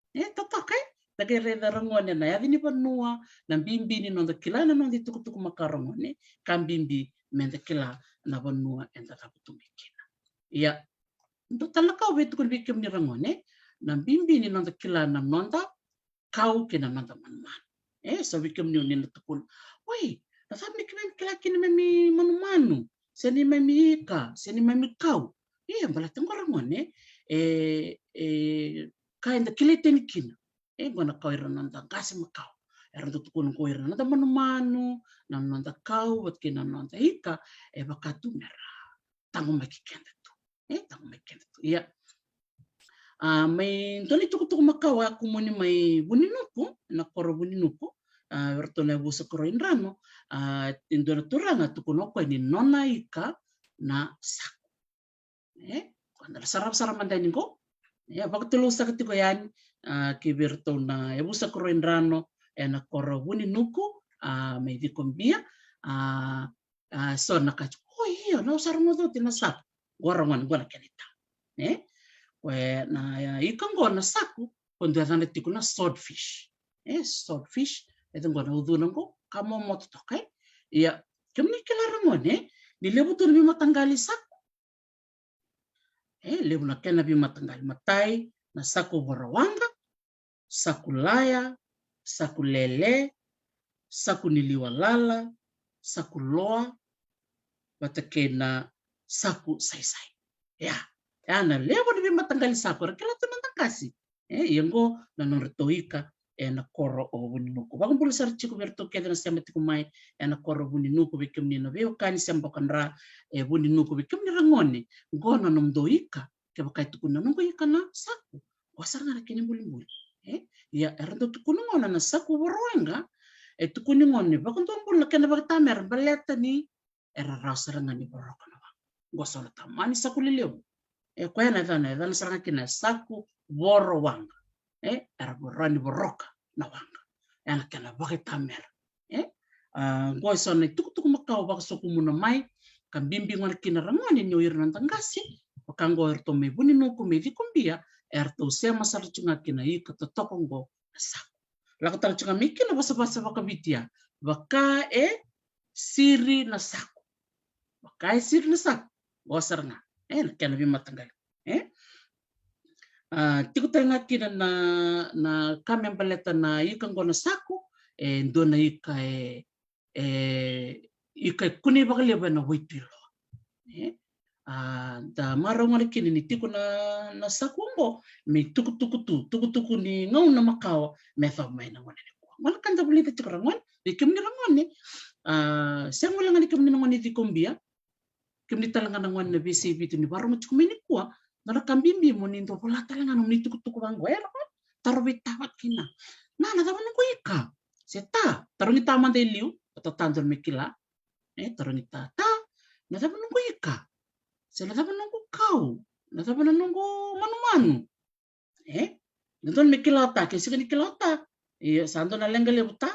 E, totoka, e? Da qai raica ragone na yaca ni vanua, na bibi ni noda kila na noda itukutuku makawa ragone, ka bibi meda kila na vanua eda cavutu mai kina. Ia, dua tale na ka au via tukuna vei kemuni ragone, na bibi ni noda kila na noda kau kei na noda manumanu. E, so vei kemuni o ni na tukuna, oi, na cava me keimami kila kina neimami manumanu, se neimami ika, se neimami kau? Ia, baleta qo ragone, e, e, ka eda kilai tani kina. E, qo na kau ira na noda qase makawa. Era dau tukuna qo ira na noda manumanu, na noda kau, vata kei na noda ika, e vaka tu mera taqomaki keda tu. E, taqomaki keda tu. Ia. A, mai dua na itukutuku makawa a kumuni mai Vuninuku, na koro Vuninuku, a, vei iratou na yavusa Koroidrano, a, e dua na turaga tukuna o koya ni nona ika na saku. E, ko da na sarava sara mada yani qo. E, vakatulou saka tiko yani, a, ki vei iratou na yavusa Koroidrano, e na koro Vuninuku, a, mai Cikobia, a, a, so na ka tiko, o io, na au sa rogoca oti na saku. Qo ragone, qo na kena ita. E? Ko e na, e, ika qo na saku, ko dua yacana tiko na swordfish. E, swordfish, e tu qo na ucuna qo, ka momoto toka, e? Ia, kemuni kila ragone, ni levu tu na veimataqali saku. E, levu na kena veimataqali, matai, na saku vorowaqa, saku laya, saku lele, saku ni liwa lala, saku loa, vata kei na saku saisai. Ia, ia na levu ni veimataqali saku era kila tu na noda qase. E, ia qo na nodratou ika e na koro o Vuninuku. Vakabula sara tiko vei iratou kece na sema tiko mai e na koro o Vuninuku, vei kemuni na veiwekani se bokadra e Vuninuku, vei kemuni ragone, qo na nomudou ika, kevaka e tukuna noqu ika na saku. Qo sara ga na kena ibulibuli. E? Ia, era dau tukuna gona na saku vorowaqa, e tukuni gona ni vakadua bula na kena vakatamera baleta ni era rawa sara ga ni voroka na waqa. Qo so na tamani saku lelevu. E koya na yacana, yacana sara ga kina saku vorowaqa. E, era voroka ni voroka na waqa. E na kena vakaitamera. E, a, qo e so na itukutuku makawa vakasokumuna mai, ka bibi gona kina ragone ni o ira na noda qase, vaka qo eratou mai Vuninuku, mai Cikobia, eratou sema sara tu ga kina ika totoka qo na saku. Lako tale tu ga mai kina vosavosa vakaViti ya, vaka e siri na saku. Vaka e siri na saku. Qo sara ga. E, na kena veimataqali. E? A, tiko tale ga kina na, na ka me baleta na ika qo na saku, e dua na ika e, e, ika e kunei vakalevu e na waituiloa. E? A, da marau gona kina ni tiko na, na saku qo, me tukutuku tu, tukutuku ni gauna makawa, me yacova mai na gauna nikua. Gona ka da vulica tiko ragone, vei kemuni ragone, a, sega wale ga ni kemuni na gone i Cikobia, kemuni tale ga na gone na veiyasai Viti ni vakarorogo tiko mai nikua, na ka bibi mo ni dau vola tale ga na nomuni tukutuku vaqo, e ragone, taro vei ta vata kina. Na, na cava noqu ika? Se ta, tarogi ta mada e liu, vata ta dodonu me kila. E, tarogi ta, ta, na cava noqu ika? Se na cava noqu kau? Na cava na noqu manumanu? E? Dodonu me kila o ta, ke sega ni kila o ta. Io, sa dua na leqa levu ta.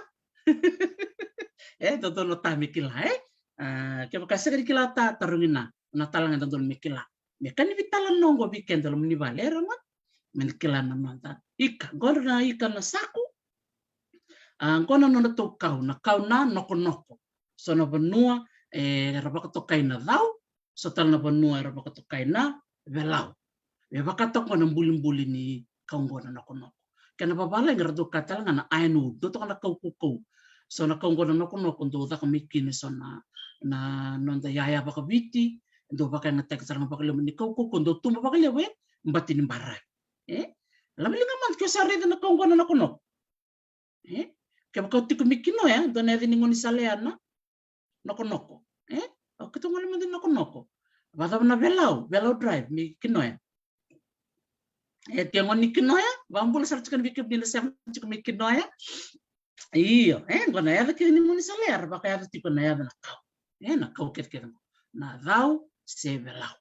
E, dodonu o ta me kila, e? A, kevaka sega ni kila o ta, tarogi na, na tale ga dodonu me kila. Me ka ni veitalanoa qo vei keda loma ni vale, e ragone. Me na kila na noda ika. Qo na ika na saku. A, qo na nodratou kau, na kau na nokonoko. So na vanua, e, era vakatokai na cau, so tale na vanua era vakatokai na velau. Me vaka toka na bulibuli ni kau qo na nokonoko. Kena vavalagi era dau kaya tale ga na ironwood, dau toka na kau kaukaua. So na kau qo na nokonoko dau caka mai kina so na, na noda iyaya vakaViti, dau vakayagataki sara ga vakalevu ni kau kaukaua, dau tubu vakalevu e bati ni baravi. E? Laveliga mada ke o sa raica na kau qo na nokonoko. E? Kevaka o tiko mai Kinoya, dua na yaca ni gaunisala ya na nokonoko. E? O keitou gole mada i nokonoko. Vakacava na velau, velau drive mai Kinoya. E, ke gone ni Kinoya, vakabula sara tiko vei kemuni na sema tiko mai Kinoya. Io, e, qo na yaca kece ni gaunisala ya, era vakayaca tiko na yaca na kau. E, na kau kecekece qo. Na cau se velau.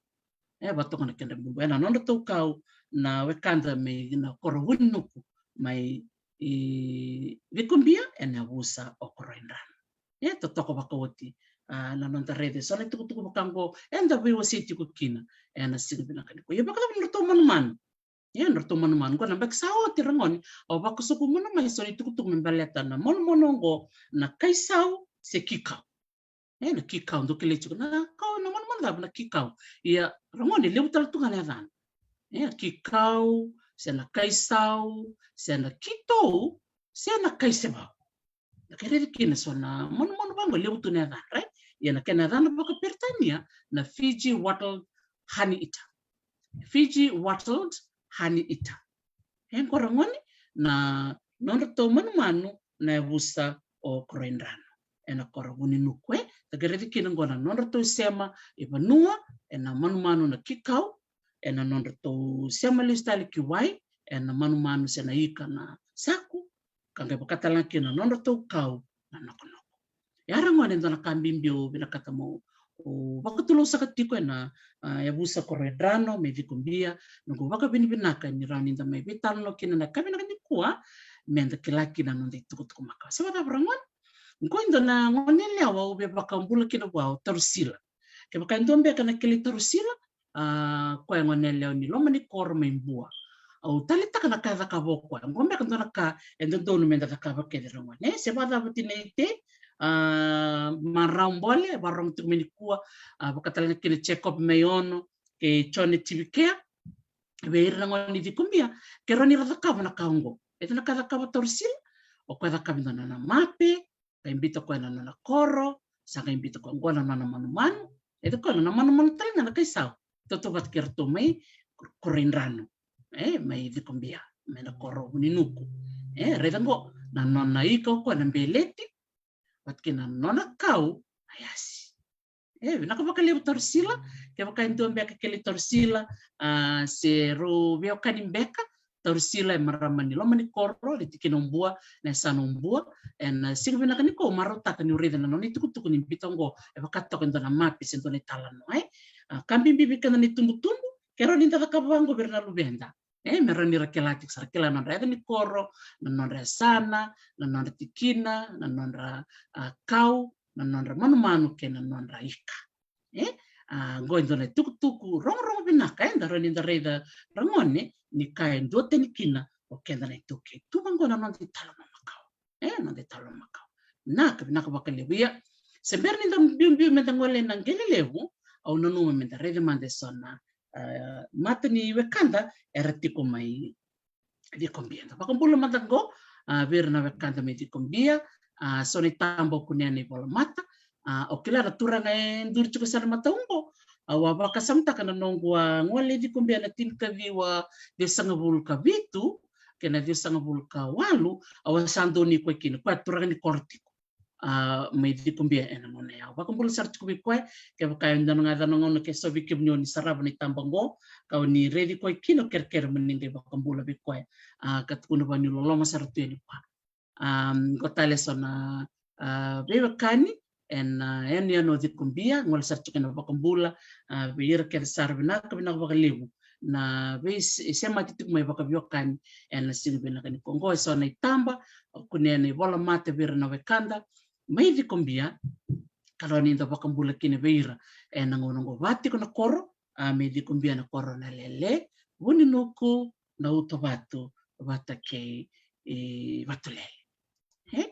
E, vatoka na kedra bubu. E, na nodratou kau, na wekada mai na koro Vuninuku, mai i Cikobia, e na yavusa o Koroidranu. E, totoka vakaoti, a, na noda raica so na itukutuku vaka qo, eda veiwasei tiko kina e na siga vinaka nikua. Ia vakacava nodratou manumanu? E, nodratou manumanu. Qo na yabaki sa oti ragone, au vakasokumuna mai so na itukutuku me baleta na manumanu qo, na kaisau se kikau. E, na kikau, dou kilai tiko na kau, na manumanu cava na kikau. Ia, ragone, levu tale tu ga na yacana. E, kikau, se na kaisau, se na kitou, se na kai sevau. Na qai raici kina so na manumanu vaqo levu tu na yacadra, right? Ia na kena yacana vakaperitania na Fiji wattled honey eater. Fiji wattled honey eater. E qo ragone na nodratou manumanu na yavusa o Koroidrano ena koro Vuninuku, e. Da qai raici kina qo na nodratou sema i vanua ena manumanu na kikau, ena nodratou sema lesu tale ki wai ena manumanu se na ika na saku, ka qai vaka tale ga kina na nodratou kau na nokonoko. Ia ragone e dua na ka bibi au vinakata meu vakatulousaka tiko ena, a, yavusa Koroidrano mai Cikobia, noqu vakavinavinaka ni rawa ni da mai veitalanoa kina na ka vinaka nikua, me da kila kina na noda itukutuku makawa. Se vakacava ragone? Qo e dua na gone yalewa au via vakabula kina vua o Tarusila. Kevaka e dua beka na kilai Tarusila, a, koya e gone yalewa ni loma ni koro mai Bua. Au taleitaka na ka e cakava o koya. Qo beka dua na ka e dodonu me da cakava kece ragone, e. Se vakacava Tinai Tei, a, marau bole, vakarorogo tiko mai nikua, a, vaka tale ga kina Jacob Maiono kei Jone Tivikea, vei ira na gone ni Cikobia, ke rawa ni ra cakava na ka oqo. E dua na ka e cakava o Tarusila, o koya e cakava e dua na nona mape, qai biuta koya na nona koro, sa qai biuta koya qo na nona manumanu. E tiko koya na nona manumanu tale ga na kai sau, tautauvata kei ratou mai Koroidrano, e, mai Cikobia, mai na koro Vuninuku. E, raica qo na nona ika o koya na beleti vata kei na nona kau na yasi. E, vinaka vakalevu Tarusila. Kevaka e dua beka kilai Tarusila, a, se rau veiwekani beka, Tarusila e marama ni loma ni koro, ni tikina o Bua, na yasana o Bua. Ena siga vinaka nikua au marautaka niu raica na nona itukutuku ni biuta oqo, e vaka toka e dua na mape se dua na italanoa, e. A, ka bibi vei keda na itubutubu, ke rawa ni da cakava vaqo vei ira na luveda, e, me rawa ni ra kila tiko sara, kila na nodra yaca ni koro, na nodra yasana, na nodra tikina, na nodra, a, kau, na nodra manumanu kei na nodra ika. E, a, qo e dua na itukutuku rogorogo vinaka, e, da rawa ni da raica ragone, ni ka e duatani kina o keda na iTaukei. Tu vaqo na noda italanoa makawa. E, noda italanoa makawa. Vinaka, vinaka vakalevu. Ia, se bera ni da biubiu me da gole na qele levu, au nanuma me da raica mada eso na, a, mata ni wekada era tiko mai Cikobia. Da vakabula mada qo, a, vei ira na wekada mai Cikobia, a, so na itaba o kunea na ivolamata, a, o kila na turaga e duri tiko sara na matau qo, au a vakasamataka na noqu a gole i Cikobia na tinikaciwa ciwasagavulu ka vitu, kei na ciwasagavulu ka walu, au a sa donuya koya kina, koya turaga ni koro tiko, a, mai Cikobia ena gauna ya. Au vakabula sara tiko vei koya, kevaka e dua ga na gauna ke so vei kemuni o ni sarava na itaba qo, ka o ni raici koya kina, au kerekere mo ni qai vakabula vei koya, a, ka tukuna vua ni loloma sara tu yani vua. A, qo tale eso na, a, veiwekani ena, a, yanuyanu o Cikobia, gole sara tiko ena vakabula, a, vei ira kece sara, vinaka, vinaka vakalevu na veisemati tiko mai vakaveiwekani ena siga vinaka nikua. Qo eso na itaba o kunea na ivolamata vei ira na wekada mai Cikobia, ka rawa ni da vakabula kina vei ira ena gauna qo, va tiko na koro, a, mai Cikobia na koro o Nalele, Vuninuku, Nautovatu vata kei, e, Vatulele. E?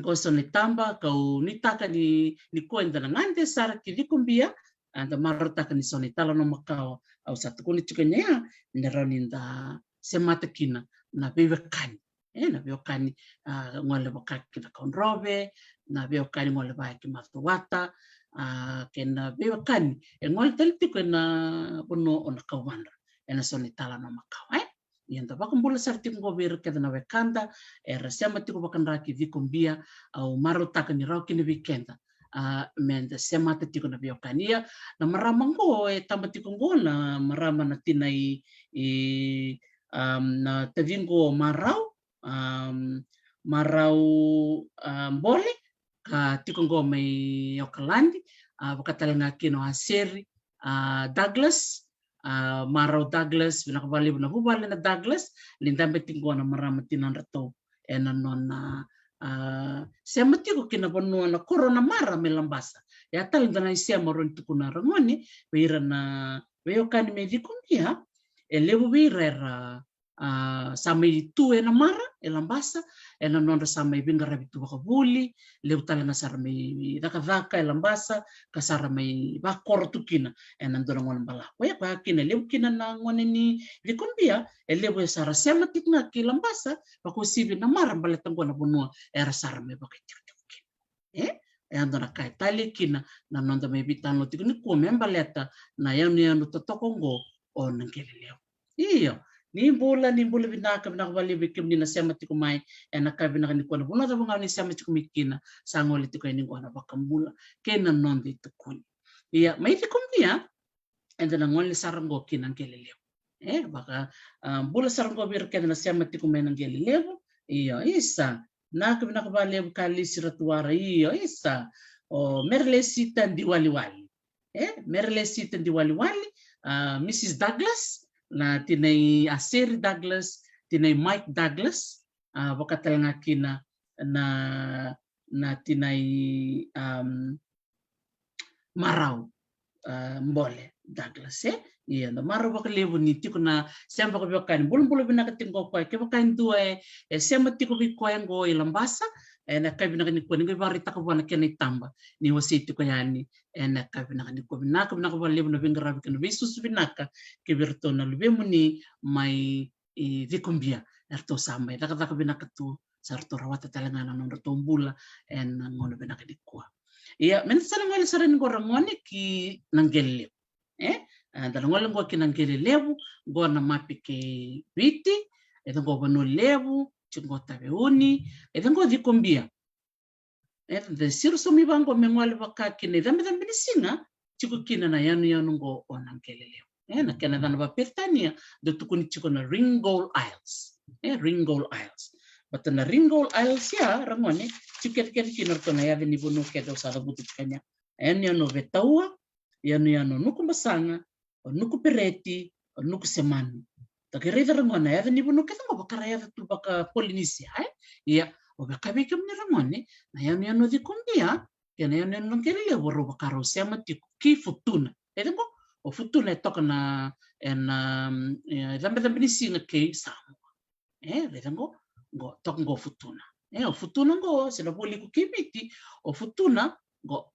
Qo eso na itaba kau nuitaka ni, nikua eda na gade sara ki Cikobia, a, da marautaka ni so na italanoa makawa au sa tukuna tiko ena ya, me rawa ni da semata kina na veiwekani. E, na veiwekani, a, gole vaka ki Cakaudrove, na veiwekani gole vaka ki Macuata, a, kei na veiwekani e gole tale tiko ena vanua o Nakauvadra, ena so na italanoa makawa, e. Ia da vakabula sara tiko qo vei ira kece na wekada era sema tiko vakadraki Cikobia, au marautaka ni rawa kina vei keda, a, me da semata tiko na veiwekani. Ia na marama qo e taba tiko qo, na marama na tina i, i, am, na taciqu o Marau, am, Marau, a, Bole, ka tiko qo mai Okaladi, a, vaka tale ga kina o Aseri, a, Douglas, a, Marau Douglas, vinaka vakalevu na vuvale na Douglas, ni dabe tiko qo na marama tinadratou ena nona, a, sema tiko ki na vanua na koro o Namara mai Labasa. Ia tale dua na isema rawa ni tukuna ragone vei ira na veiwekani mai Cikobia, e levu vei ira era a, sa mai tu e Namara, e Labasa, ena nodra sa mai veiqaravi tu vakavuli, levu tale ga sa ra mai cakacaka e Labasa, ka sa ra mai vakoro tu kina ena dua na gauna balavu. Koya, koya kina e levu kina na gone ni Cikobia, e levu e sa ra sema tiko ga ki Labasa, vakauasivi Namara, baleta qo na vanua era sa ra mai vakaitikotiko kina. E, e a dua na ka e talei kina na noda mai veitalanoa tiko nikua me baleta na yanuyanu totoka oqo o Naqelelevu. Io, ni bula, ni bula vinaka, vinaka vakalevu vei kemuni na sema tiko mai ena ka vinaka nikua. Na vanua cava ga o ni sema tiko mai kina, sa gole tiko yani qo na Vakabula kei na noda itukuni. Ia, mai Cikobia, eda na gole sara qo ki Naqelelevu. E, vaka, a, bula sara qo vei ira kece na sema tiko mai Naqelelevu. Io, isa. Vinaka, vinaka vakalevu Kalisi Ratuara. Io, isa. O Merelesita Diwaliwali. E, Merelesita Diwaliwali, a, Missus Douglas, na tinai Aseri Douglas, tinai Mike Douglas, a, vaka tale ga kina na, na tinai, am, Marau, a, Bole Douglas, e? Ia, da marau vakalevu ni tiko na sema vakaveiwekani. Bulabula vinaka tiko qo o koya. Kevaka e dua e, e sema tiko vei koya qo i Labasa, ena ka vinaka nikua, ni qai vakaraitaka vua na kena itaba ni wasei tiko yani ena ka vinaka nikua. Vinaka, vinaka vakalevu na veiqaravi kei na veisusu vinaka ki vei iratou na luvemuni mai i Cikobia, eratou sa mai cakacaka vinaka tu, sa ratou rawata tale ga na nodratou bula ena gauna vinaka nikua. Ia, me da sa na gole sara yani qo ragone ki Naqelelevu. E? A, da na gole qo ki Naqelelevu, qo na mapi kei Viti, e ca qo Vanua Levu, tiko qo Taveuni, e ca qo Cikobia. E, da siro sobu mai vaqo me gole vaka ki na icabecabe ni siga, tiko kina na yanuyanu qo o Naqelelevu. E, na kena yacana vakaperitania, dau tukuni tiko na Ringgold Isles. E, Ringgold Isles. Baleta na Ringgold Isles ya, ragone, tiko kecekece kina ratou na yaca ni vanua kece au sa cavuta tiko yani. Yanuyanu o Vetaua, yanuyanu o Nukubasaga, o Nukupereti, o Nukusemanu. Da qai raica ragone na yaca ni vanua kece qo vaka ra yaca tu vaka Polinisia, e? Ia, au via kaya vei kemuni ragone, na yanuyanu o Cikobia kei na yanuyanu o Naqelelevu rau vaka rau sema tiko ki Futuna. E ca qo, o Futuna e toka na, ena, e, icabecabe ni siga kei Samoa. E, raica qo, qo, toka qo Futuna. E, o Futuna qo, se na voli iko ki Viti, o Futuna qo,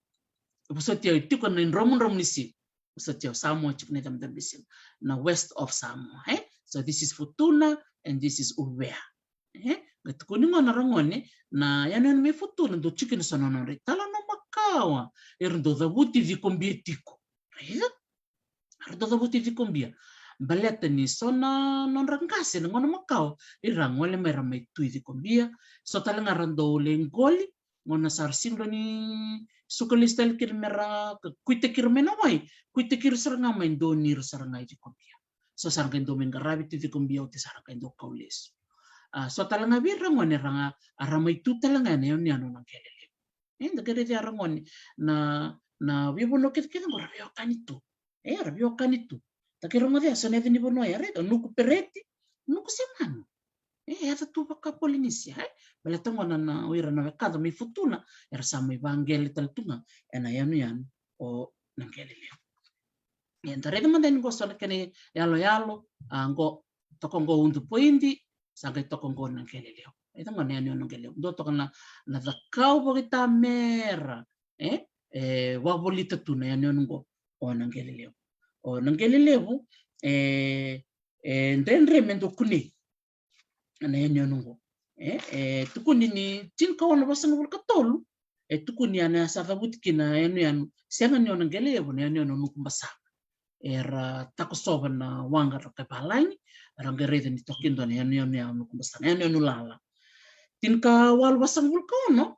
vosoti au, e tiko na idromudromu ni siga. Vosoti au, Samoa tiko na icabecabe ni siga. Na west of Samoa, e? So this is Futuna and this is Uvea. E? Qai tukuni qo na ragone, na yanuyanu mai Futuna, dau tiko kina so na nodra italanoa makawa, era dau cavuti Cikobia tiko. Raica? Era dau cavuti Cikobia. Baleta ni so na nodra qase na gauna makawa, era gole mai ra mai tu i Cikobia. So tale ga ra dau lai qoli, gauna sa ra sega ni suka lesu tale kina me ra kuitaki ira mai na wai, kuitaki ira sara ga mai, donui ira sara ga i Cikobia. So sa ra qai dau mai qaravi tu i Cikobia, oti sa ra qai dau kau lesu. A, so tale ga vei ira gone ra ga, a ra mai tu tale ga ena yanuyanu o Naqelelevu. E, da qai raica ya ragone, na, na veivanua kecekece qo ra veiwekani tu. E, ra veiwekani tu. Da qai rogoca ya so na yaca ni vanua ya, raica, Nukupereti, Nukusemanu. E, yaca tu vaka Polinisia, e? Baleta qo na, na, o ira na wekada mai Futuna, era sa mai vaqele tale tu ga ena yanuyanu o Naqelelevu. E, da raica mada yani qo so na kena iyaloyalo, a, qo, toka qo Udupoidi, sa qai toka qo Naqelelevu. E, toka qo na yanuyanu o Naqelelevu. Dua toka na, na cakau vakaitamera, e, e, vakavolita tu na yanuyanu qo o Naqelelevu. O Naqelelevu, e, e dredre me dau kunei na yanuyanu qo. E, e tukuni ni tinikaono vasagavulu ka tolu, e tukuni ya na sa cavuti kina na yanuyanu, sega ni o Naqelelevu, na yanuyanu o Nukubasaga. Era takosova na waqa ra kai valagi, ra qai raica ni toka kina dua na yanuyanu ya o Nukubasaga, yanuyanu lala. Tinikawalu vasagavulu ka ono,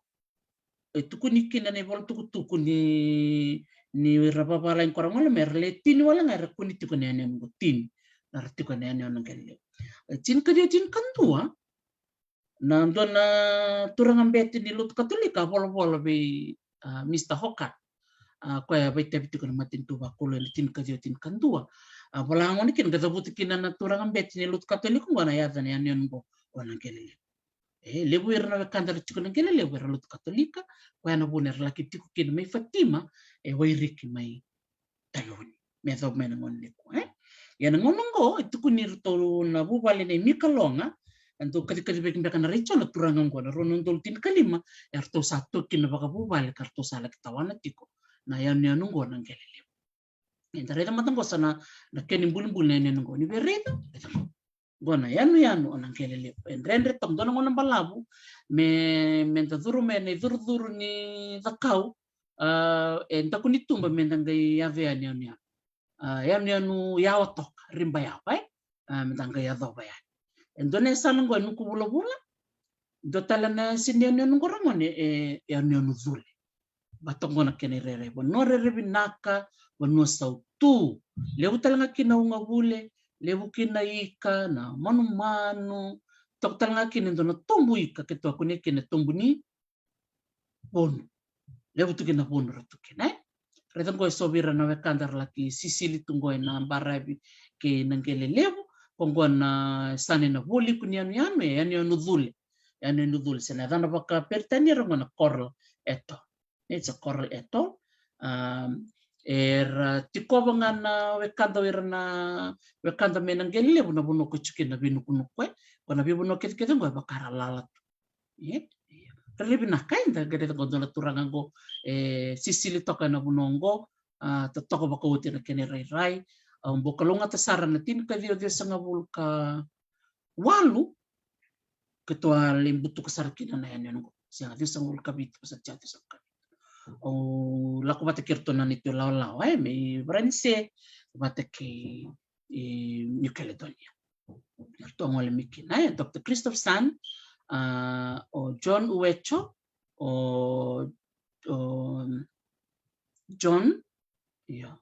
e tukuni kina na ivola tukutuku ni, ni ira vavalagi ko ra gole mai, era le tini wale ga era kune tiko na yanuyanu qo, tini. Era tiko na yanuyanu o Naqelelevu. E tinikaciwa tinikadua, na dua na turaga bete ni lotu Katolika a volavola vei, a, Mister Hawkard. A, koya a vakaitavi tiko na matanitu vakoloi ena tinikaciwa tinikadua. A vola gona kina, qai cavuta kina na turaga bete ni lotu Katolika qo na yaca ni yanuyanu qo o Naqelelevu. E levu ira na wekada era tiko Naqelelevu era lotu Katolika, koya na vuna era laki tiko kina mai Fatima, e Wairiki mai Taveuni. Me yacova mai na gauna nikua, e? Ia na gauna oqo e tukuni iratou na vuvale nei Mika Loga, e dau kacikaci vei beka na Rachel na turaga oqo, na rua na udolu tinikalima, eratou sa toki na vakavuvale ka ratou sa laki tawana tiko na yanuyanu oqo na Qele Levu. Eda raica mada oqo sa na, na kena ibulibuli na yanuyanu oqo. Ni via raica, raica oqo. Oqo na yanuyanu o na Qele Levu. E dredre toka, dua na gauna balavu me, me da curu mai na icurucuru ni cakau, a, e daku ni tuba me da qai yaco yani yanuyanu. A, yanuyanu yawa toka, riba yawa, e? A, me da qai yacova yani. E dua na yasana oqo e Nuku Vulavula, dua tale na yasa ni yanuyanu oqo ragone e, e yanuyanu Cule. Vata oqo na kena irairai, vanua rairai vinaka, vanua sautu. Levu tale ga kina ugavule, levu kina ika, na manumanu, toka tale ga kina e dua na tobu ika keitou a kunea kina e tobu ni vonu. Levu tu kina vonu ra tu kina, e? Raica oqo e so vei ira na wekada ra laki sisili tu oqo ena baravi kei na Qele Levu, ko oqo na yasana ena vualiku ni yanuyanu, e yanuyanu Cule. Yanuyanu Cule, se na yacana vakaperitania ra oqo na coral atoll. It's a coral atoll. Um, era, a, tikova ga na wekada, o ira na wekada mai na Qele Levu na vanua ko tiko kina na veinukunuku, e? Ko na veivanua kecekece oqo e vaka ra lala tu. Ia, ia. Rairai vinaka, eda qai raica oqo dua na turaga oqo e sisili toka ena vanua oqo, a, totoka vakaoti na kena irairai. Au bau kalougata sara na tinikaciwa ciwasagavulu ka walu, keitou a lai butuka sara kina na yanuyanu oqo. Sega, ciwasagavulu ka vitu, sa tia ciwasagavulu ka vitu. Au lako vata kei iratou na neitou ilawalawa, e, mai Varanise vata kei, e, New Caledonia. Eratou a gole mai kina, e, Doctor Christopherson, a, o John Uecho, o, o John, io.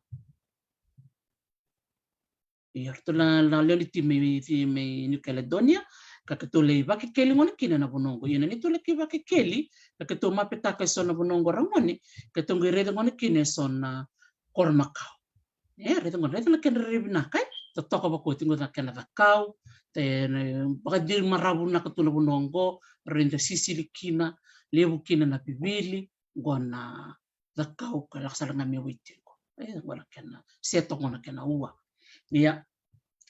Io, eratou na, na lewe ni timi mai, mai New Caledonia, ka keitou lai vakekeli gona kina na vanua oqo. Ia na neitou laki vakekeli, ka keitou mapetaka e so na vanua oqo ragone, keitou qai raica gona kina e so na koro makawa. E, raica gona, raica na kena rairai vinaka, e? Totoka vakaoti oqo na kena cakau, te, na, vakaciri maravu vinaka tu na vanua oqo, rairai da sisili kina, levu kina na vivili, oqo na cakau ka lako sara ga me wai tiko. E, oqo na kena, se toka oqo na kena ua. Ia,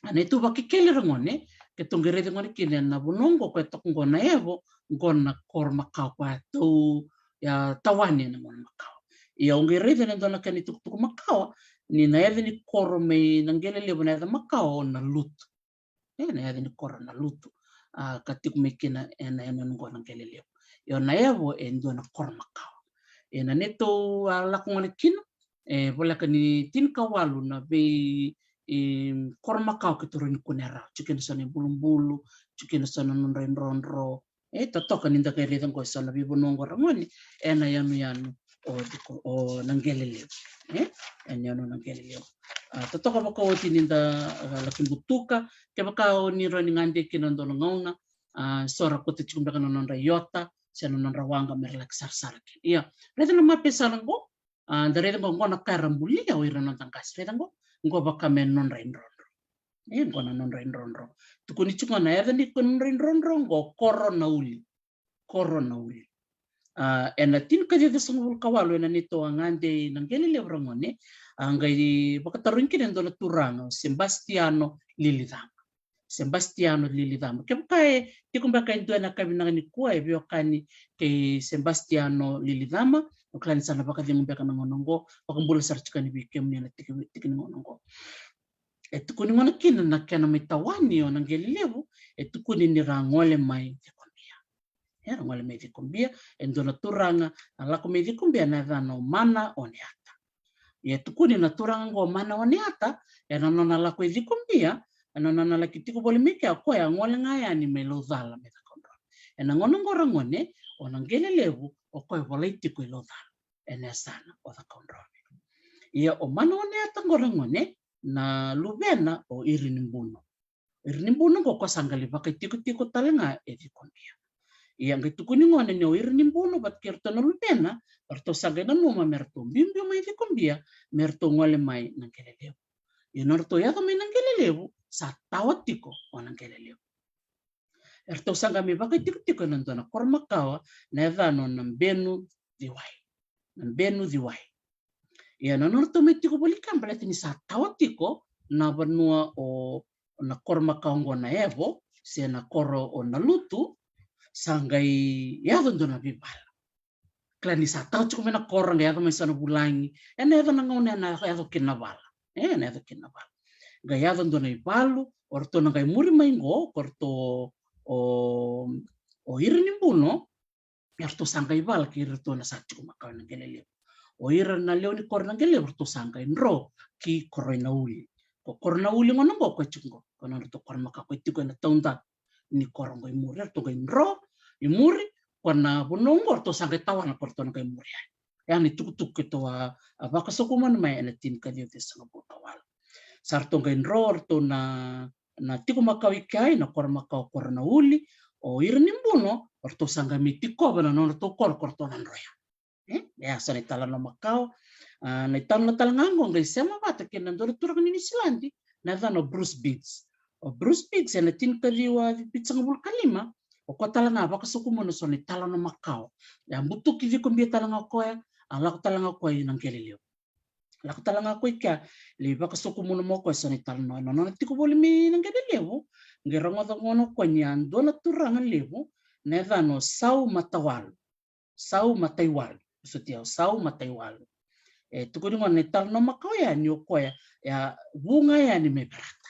a neitou vakekeli ragone, keitou qai raica gona kina na vanua oqo ko e toka oqo na evo, oqo na koro makawa ko e tou, ia, tawani ena gauna makawa. Ia, au qai raica ena dua na kena itukutuku makawa, ni na yaca ni koro mai na Qele Levu na yaca makawa o Nalutu. E, na yaca ni koro Nalutu. A, ka tiko mai kina ena, ena yanuyanu oqo na Qele Levu. Io, na evo e dua na koro makawa. E, na neitou a lako gona kina, e voleka ni tinikawalu na vei, e, koro makawa keitou rawa ni kunea rawa. Tiko kina so na ibulubulu, tiko kina so na nodra idrodro. E, totoka ni da qai raica oqo e so na veivanua oqo ragone, ena yanuyanu o Diko, o na Qele Levu. E, ena yanuyanu na Qele Levu. A, totoka vakaoti ni da, a, laki butuka, kevaka o ni rawa ni gade kina dua na gauna, a, so ra kauta tiko beka na nodra iota se na nodra waqa me ra laki sarasara kina. Ia, raica na mape sara oqo, a, da raica oqo, oqo na ka era bulia o ira na noda qase. Raica oqo, oqo vaka me nodra idrodro. E, oqo na nodra idrodro. Tukuni tiko na yaca ni ko nodra idrodro, oqo koro na uli. Koro na uli. A, ena tinikaciwa ciwasagavulu ka walu ena neitou a gade i na Qele Levu ragone, a qai vakatarogi kina e dua na turaga o Sebastiano Lilicama. Sebastiano Lilicama. Kevaka e tiko beka e dua ena yakavi vinaka nikua e veiwekani kei Sebastiano Lilicama, au kila ni sa na vakacegu beka na gauna oqo, vakabula sara tiko yani vei kemuni ena tiki, tiki ni gauna oqo. E tukuni gona kina na kena mai tawani o na Qele Levu, e tukuni ni ra gole mai Cikobia. E, ra gole mai Cikobia, e dua na turaga a lako mai Cikobia na yacana o Mana Oneata. Ia e tukuni na turaga oqo Mana Oneata, ena nona lako i Cikobia, ena nona laki tiko voli mai kea, o koya a gole ga yani mai Laucala mai Cakaudrove. Ena gauna oqo ragone, o na Qele Levu, o koya volai tiko i Laucala ena yasana o Cakaudrove. Ia o Mana Oneata oqo ragone, na luvena o Irinibunu. Irinibunu oqo ko sa qai lai vakaitikotiko tale ga e Cikobia. Ia qai tukuni gona ni o Irinibunu vata kei iratou na luvena, eratou sa qai nanuma me ratou biubiu mai Cikobia, me ratou gole mai na Qele Levu. Ia na nodratou yaco mai na Qele Levu, sa tawa tiko o na Qele Levu. Eratou sa qai mai vakaitikotiko ena dua na koro makawa, na yacana o Nabenu Ciwai. Nabenu Ciwai. Ia na nodratou mai tiko voli kea baleta ni sa tawa tiko na vanua o na koro makawa oqo na Evo se na koro o Nalutu, sa qai yaco dua na veivala. Kila ni sa tau tiko mai na koro, qai yaco mai so na vulagi. Ena yaco na gauna ena yaco kina na vala. E, ena yaco kina na vala. Qai yaco dua na ivalu, o ratou na qai muri mai qo, ko ratou o, o ira ni Buno, e ratou sa qai vala kei iratou na sa tiko makawa na Qele Levu. O ira na lewe ni koro na Qele Levu, ratou sa qai dro ki koro i Nauli. Ko koro Nauli gona qo, ko e tiko qo, ko na ratou koro makawa ko e tiko ena taudaku ni koro qo i muri, ratou qai dro i muri, ko na vanua qo ratou sa qai tawana ko ratou na qai muri yani. Ya na itukutuku keitou a, a vakasokumuna mai ena tinikaciwa ciwasagavulu ka walu. Sa ratou qai dro ratou na, na tiko makawa i kea, na koro makawa koro Nauli, o ira ni Buno, o ratou sa qai mai tikova na nodratou koro ko ratou na dro ya. E, e a so na italanoa makawa. A, na italanoa tale ga qo qai sema vata kei na dua na turaga ni Niusiladi, na yacana o Bruce Biggs. O Bruce Biggs ena tinikaciwa ciwasagavulu ka lima, o koya tale ga vakasokumuna so na italanoa makawa. E a butuki Cikobia tale ga o koya, a lako tale ga o koya i na Qele Levu. Lako tale ga o koya i kea, lai vakasokumuna mai o koya so na italanoa. Ena nona tiko voli mai na Qele Levu, qai rogoca gona o koya ni a dua na turaga levu, na yacana o Sau Mataiwalu. Sau Mataiwalu. Sotia o Sau Mataiwalu. E tukuni gona na italanoa makawa ya ni o koya, e a vu ga yani mai Verata.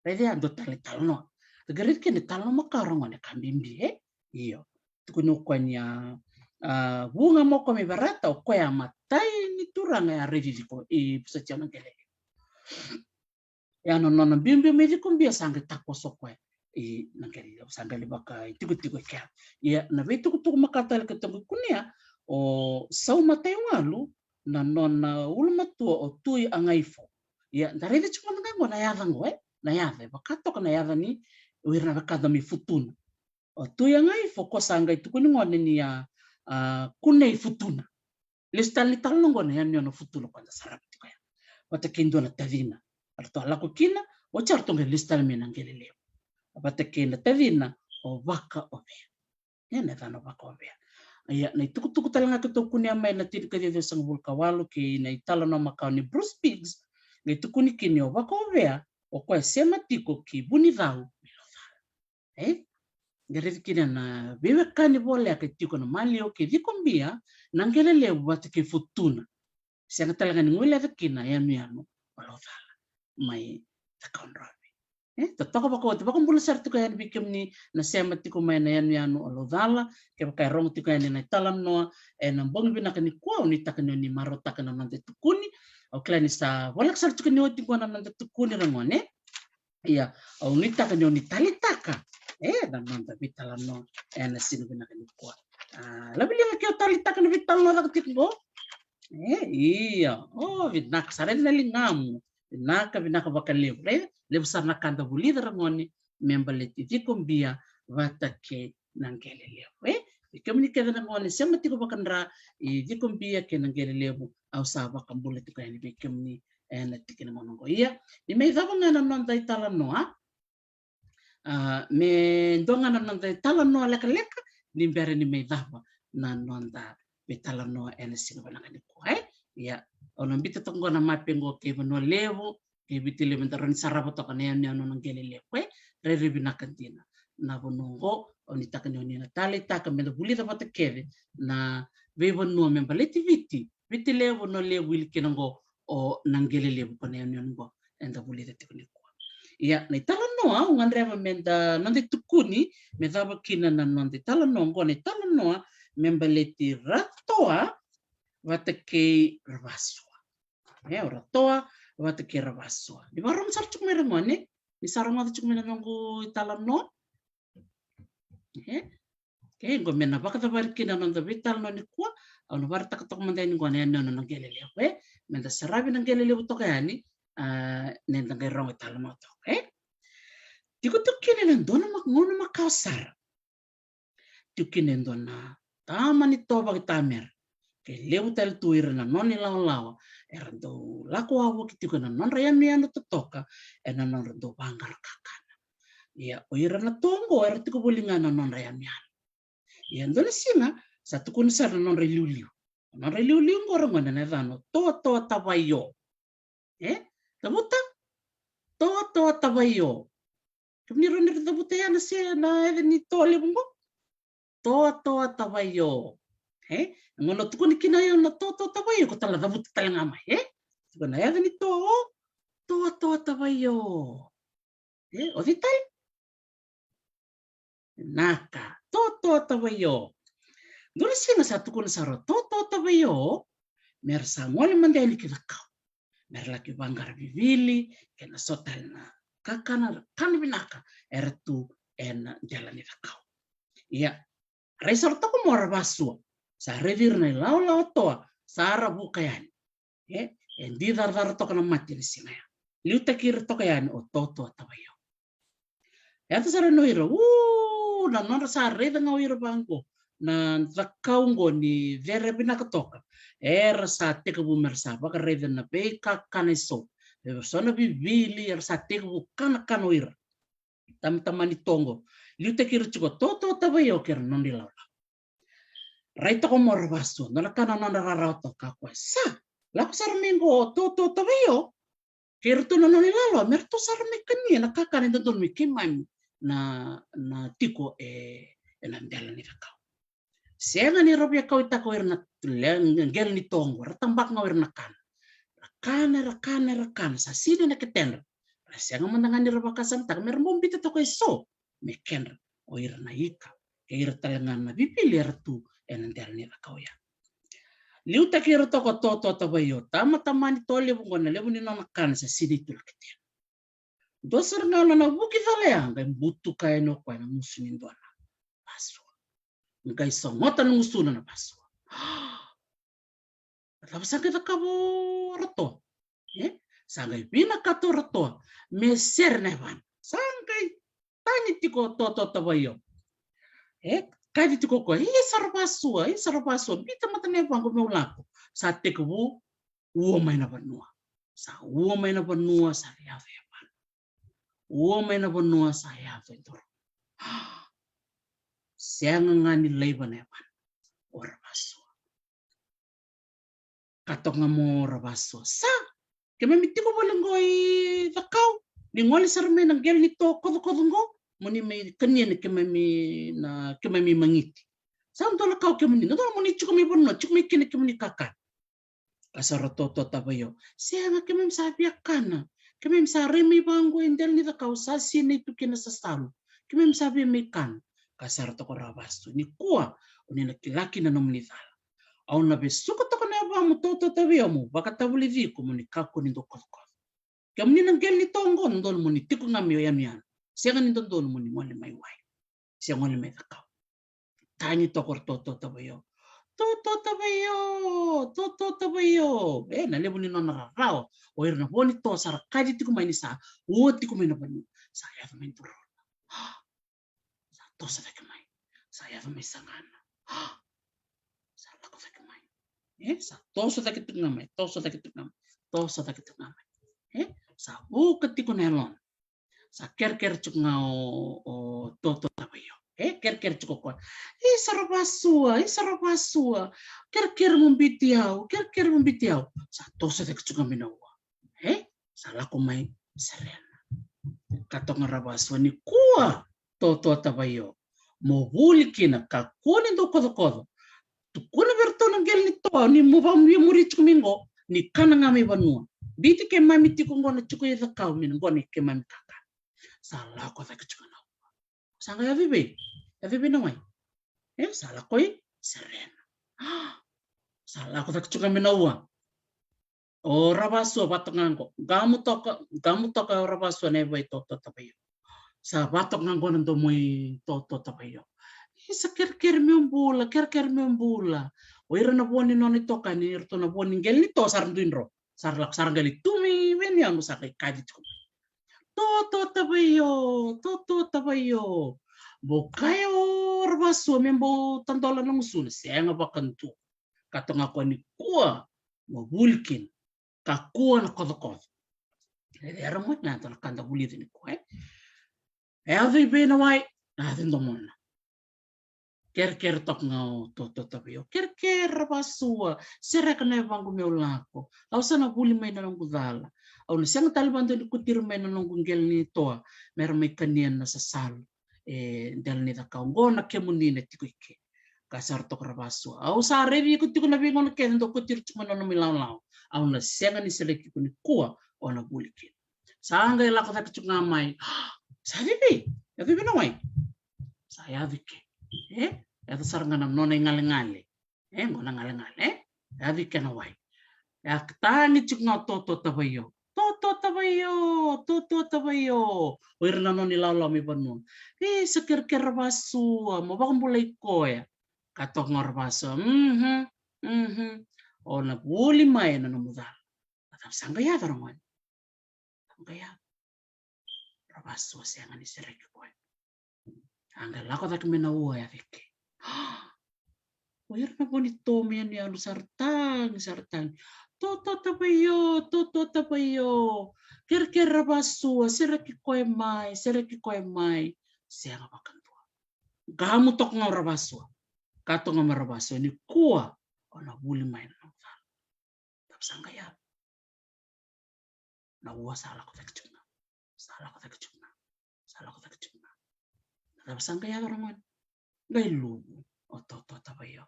Raica ya dua tale na italanoa. Qai raica kina na italanoa makawa ra gone ka bibi, e? Io. Tukuni o koya ni a, a, vu ga mai o koya mai Verata, o koya a matai ni turaga e a raici Ciko, i Busatia na Qele Levu. Ia na nona biubiu mai Cikobia sa qai takoso o koya i na Qele Levu, sa qai lai vakaitikotiko i kea. Ia na veitukutuku makawa tale keitou qai kunea, o Sau Mataiwalu na nona ulumatua o Tui Agaifo. Ia da raica tiko mada ga qo na yaca qo, e? Na yaca, e vaka toka na yaca ni o ira na wekada mai Futuna. O Tui Agaifo ko sa qai tukuni gone ni a, a, kunei Futuna. Lesu tale ni talanoa qo na yanuyanu o Futuna ko da sarava tiko ya. Vata kei dua na tacina. Eratou a lako kina, oti eratou qai lesu tale mai na Qele Levu. Vata kei na tacina o Vakaovea. Ia na yacana o Vakaovea. Ia na itukutuku tale ga keitou kunea mai na tinikaciwa ciwasagavulu ka walu kei na italanoa makawa ni Bruce Biggs, qai tukuni kina ni o Vakaovea, o koya sema tiko ki Vunicau mai Laucala. E? Qai raici kina na veiwekani voleka e tiko na maliwa kei Cikobia, na Qele Levu vata kei Futuna. Sega tale ga ni guileca kina yanuyanu o Laucala mai Cakaudrove. E? Totoka vakaoti, vakabula sara tiko yani vei kemuni na sema tiko mai na yanuyanu o Laucala, kevaka e rogo tiko yani na italanoa ena bogi vinaka nikua, au nuitaka ni o ni marautaka na noda itukuni. Au kila ni sa voleka sara tiko ni oti qo na noda itukuni ra gone. Ia, au nuitaka ni o ni taleitaka, e, na noda veitalanoa ena siga vinaka nikua. A, Laviliga, ke o taleitaka na veitalanoa caka tiko qo? E, ia, o, vinaka sara na ligamu. Vinaka, vinaka vakalevu, e? Levu sara na ka da vulica ra gone me baleti Cikobia vata kei na Qele Levu, e? Vei kemuni kece na gone sema tiko vakadra i Cikobia kei na Qele Levu, au sa vakabula tiko yani vei kemuni ena tikina gauna qo. Ia, ni mai cava ga na noda italanoa, a, me dua ga na noda italanoa lekaleka ni bera ni mai cava na noda veitalanoa ena siga vinaka nikua, e? Ia, au na biuta toka qo na mape qo kei Vanua Levu kei Viti Levu, me da rawa ni sarava toka na yanuyanu na Qele Levu, e? Rairai vinaka dina na vanua qo, au nuitaka ni o ni na taleitaka me da vulica vata kece na veivanua me baleti Viti, Viti Levu, Vanua Levu, wili kina qo o na Qele Levu, ko na yanuyanu qo eda vulica tiko nikua. Ia, na italanoa au gadreva me da noda itukuni, me cava kina na noda italanoa qo, na italanoa me baleti Ratoa vata kei Ravasua. E, o Ratoa vata kei Ravasua. Ni vakarorogo sara tiko mai ra gone, ni sa rogoca tiko mai na noqu italanoa. E? Okei, qo me na vakacavari kina na noda veitalanoa nikua, au na vakaraitaka toka mada yani qo na yanuyanu na Qele Levu, e? Me da saravi na Qele Levu toka yani, a, ni da qai rogo italanoa toka, e? Tiko, tiko kina ena dua na ma-, gauna makawa sara. Tiko kina e dua na tama ni tovaki tamera, ke levu tale tu ira na nona ilawalawa, era dau lako wavoki tiko ena nodra yanuyanu totoka, ena nodra dau vaqara kakana. Ia, o ira na to qo era tiko voli ga na nodra yanuyanu. Ia, dua na siga sa tukuna sara na nodra iliuliu. Nodra iliuliu qo ra gone na yacana o Toatoa Tavaio. E? Cavuta? Toatoa Tavaio. Kemuni rau ni ra cavuta ya na se na yaca ni toa levu qo. Toatoa Tavaio. E? Gauna tukuni kina o yau na Toatoa Tavaio, ko tale cavuta tale ga mai, e? Tukuna na yaca ni toa o Toatoa Tavaio. E, o cei tale? Naka, Toatoa Tavaio. Dua na siga sa tukuna sara o Toatoa Tavaio me ra sa gole mada yani ki Cakau, me ra laki vaqara vivili kei na so tale na kakana, kana vinaka era tu ena dela ni Cakau. Ia, rai sara toka mo ra vasua, sa raici ira na ilawalawa toa sa ra vuka yani. E, e di caracara toka na mate ni siga ya. Liutaki ira toka yani o Toatoa Tavaio. Yaco sara no ira, u, na nodra sa raica ga o ira vaqo na Cakau qo ni cere vinaka toka. Era sa tekivu me ra sa vakaraica na veikakana eso, e so na vivili era sa tekivu kanakana o ira. Tamatamani toa qo, liutaki ira tiko Toatoa Tavaio kei ira na nodra ilawalawa. Rai toka mo ra vasua, dua na ka na nodra rarawa toka o koya, sa lako sara mai qo o Toatoa Tavaio kei iratou na nona ilawalawa me ratou sara mai kania na kakana e dodonu me keimami na, na tiko e, ena dela ni Cakau. Sega ni ra via kauaitaka o ira na le-, qele ni toa qo, ra tabaka ga o ira na kana. Ra kana, ra kana, ra kana, sa sini na ketedra. Ra sega mada ga ni ra vakasamataka me ra bau biuta toka eso me kedra o ira na ika kei ira tale ga na vivili era tu ena dela ni Cakau ya. Liutaki ira toka o Toatoa Tavaio, tamatamani toa levu qo, na levu ni nona kana sa sini tu na ketedra. Dua sara ga na nona vuki cala ya, qai butuka yani o koya na gusu ni dua na vasua. Qai sogota na gusuna na vasua. A cava sa qai cakava o Ratoa? E? Sa qai vinakata o Ratoa me sere na yavana. Sa qai tagi tiko o Toatoa Tavaio. E, kaci tiko o koya, "Isa ra vasua, isa ra vasua, biuta mada na yavaqu meu lako." Sa tekivu ua mai na vanua. Sa ua mai na vanua, sa yaco e yavana. Ua mai na vanua, sa yaco e duru. Sega ga ni laiva na yavana o ra vasua. Ka toka ga mo ra vasua, "Sa, keimami tiko voli qo i Cakau, ni gole sara mai na qele ni toa kocokoco qo, mo ni mai kania na keimami, na keimami magiti. Sa dua na ka o kemuni, dua na mo ni tiko mai vanua, tiko mai kina kemuni kakana." Ka sa ra Toatoa Tavaio, "Sega, keimami sa via kana. Keimami sa rai mai vaqo e dela ni Cakau, sa sinai tu kina sasalu. Keimami sa via mai kana." Ka sa ra toka ra vasua, "Nikua o ni na kila kina na nomuni cala. Au na vesuka toka na yavamu Toatoa Tavaio mo vakatavulici iko mo ni kakua ni dau kocokoco. Kemuni na qele ni toa qo, dodonu mo ni tiko ga mai yanuyanu. Sega ni dodonu mo ni gole mai wai. Se gole mai Cakau." Tagi toka o Toatoa Tavaio, "Toatoa Tavaio, Toatoa Tavaio." E, na levu ni nona rarawa o ira na vo ni toa sa ra kaci tiko mai ni sa ua tiko mai na vanua. Sa yaco mai duru. Sa toso cake mai. Sa yaco mai sagana. Sa lako cake mai. E, sa toso cake tiko ga mai, toso cake tiko ga mai, toso cake tiko ga mai. E, sa vuka tiko na yalona. Sa kerekere tiko ga o, o Toatoa Tavaio. E, kerekere tiko o koya, "Isa ra vasua, isa ra vasua. Kerekere mo biuti au, kerekere mo biuti au." Sa toso cake tiko ga mai na ua. E, sa lako mai serena. Ka toka ga ra vasua, "Nikua Toatoa Tavaio, mo vuli kina, kakua ni dau kocokoco. Tukuna vei iratou na qele ni toa ni mo vakamuria tiko mai qo, ni kana ga mai vanua. Biuti keimami tiko qo na tiko i Cakau, me na qo na keimami kakana." Sa lako cake tiko na ua. Sa qai yaco i vei? Yaco i vei na wai? E, sa lako i serena. Sa lako cake tiko ga mai na ua. O ra vasua vatoka ga qo. Gamu toka, gamu toka o ra vasua na yavai Toatoa Tavaio. Sa vatoka ga qo na domo i Toatoa Tavaio. "Isa, kerekere meu bula, kerekere meu bula." O ira na vo ni nona itokani, iratou na vo ni qele ni toa sa ra dui dro. Sa ra lako, sa ra qai lai tu mai vei na yanu, sa qai kaci tiko mai, "Toatoa Tavaio, Toatoa Tavaio. Bau kaya o ra vasua me bau tadola na gusuna, sega vakadua. Ka toka ga o koya, nikua mo vuli kina, kakua na kocokoco." E, era mo na dua na ka da vulica nikua, e. E yaco i vei na wai? Yaco i domona. Kerekere toka ga o Toatoa Tavaio, "Kerekere ra vasua, sereka na yavaqu meu lako. Au sa na vuli mai na noqu cala. Au na sega tale vakadua ni kauti ira mai na noqu qele ni toa me ra mai kania na sasalu e dela ni cakau. Qo na kemuni na tiko i ke. Ka sa ra toka ra vasua. Au sa raici iko tiko na veigauna kece dau kauti ira tiko mai na nona mai lawalawa. Au na sega ni sereki iko nikua, o na vuli kina. Sa qai lako cake tiko ga mai. Sa cici, e cici na wai. Sa yaco i ke. E, yaco sara ga na nona igalegale. E, qo na galegale, e? Yaco i ke na wai. E a tagi tiko ga o Toto Tavaio. Toto Tavaio, Toto Tavaio. O ira na nona ilawalawa mai vanua. E, sa kerekere ra vasua, mo vakabulai koya. Ka toka ga o ra vasua. Mhm, mhm. O na vuli mai ena nomu cala. A cava sa qai yaco, ragone? Sa qai yaco. Ra vasua sega ni sereki koya. A qai lako cake mai na ua yaco i ke. O ira na vo ni to mai yanuyanu sa ra tagi, sa ra tagi. Toto Tavaio, Toto Tavaio. Kerekere ra vasua, sereki koya mai, sereki koya mai. Sega vakadua. Qamu toka ga o ra vasua. Ka toka ga mai ra vasua. Nikua, o na vuli mai na nomu cala. Cava sa qai yaco? Na ua sa lako cake tiko ga. Sa lako cake tiko ga. Sa lako cake tiko ga. Na cava sa qai yaco, ragone? Qai luvu o Toto Tavaio.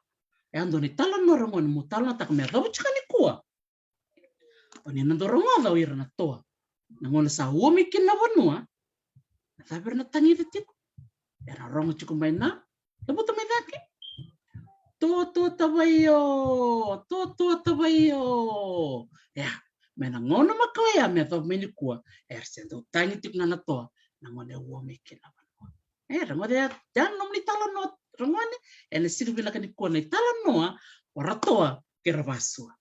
E a dua na italanoa, ragone, mo talanoataka me yacova tiko ga nikua. O ni na dau rogoca o ira na toa. Na gauna sa ua mai kina na vanua, na cava era na tagica tiko? Era rogo tiko mai na, cavuta mai cake. Toto Tavaio, Toto Tavaio. Ia, mai na gauna makawa ya me yacova mai nikua, era se dau tagi tiko ga na toa na gauna e ua mai kina na vanua. E, ragone, ya, ya na nomuni italanoa, ragone, ena siga vinaka nikua na italanoa o ra toa kei ra vasua.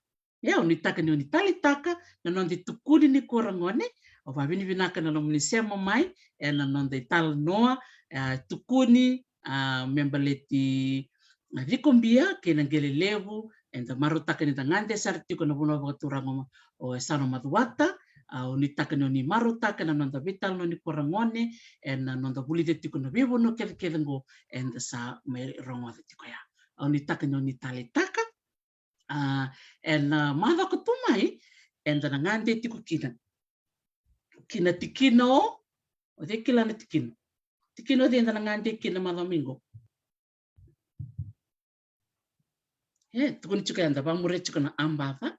Ia, au nuitaka ni o ni taleitaka na noda itukuni nikua, ragone. Au vakavinavinaka na nomuni sema mai ena noda italanoa, e, tukuni, a, me baleti, a, cikobia kei na qele levu. Eda marautaka ni da gade sara tiko na vanua vakaturaga o, o Yasana Macuata. Au nuitaka ni o ni marautaka na noda veitalanoa nikua, ragone, ena noda vulica tiko na veivanua kecekece qo eda sa mai rogoca tiko ya. Au nuitaka ni o ni taleitaka. A, ena, a, macawa ka tu mai, eda na gade tiko kina, kina tikina o, o cei kila na tikina? Tikina o cei eda na gade kina macawa mai qo? E, tukuni tiko, eda vakamuria tiko na abaca.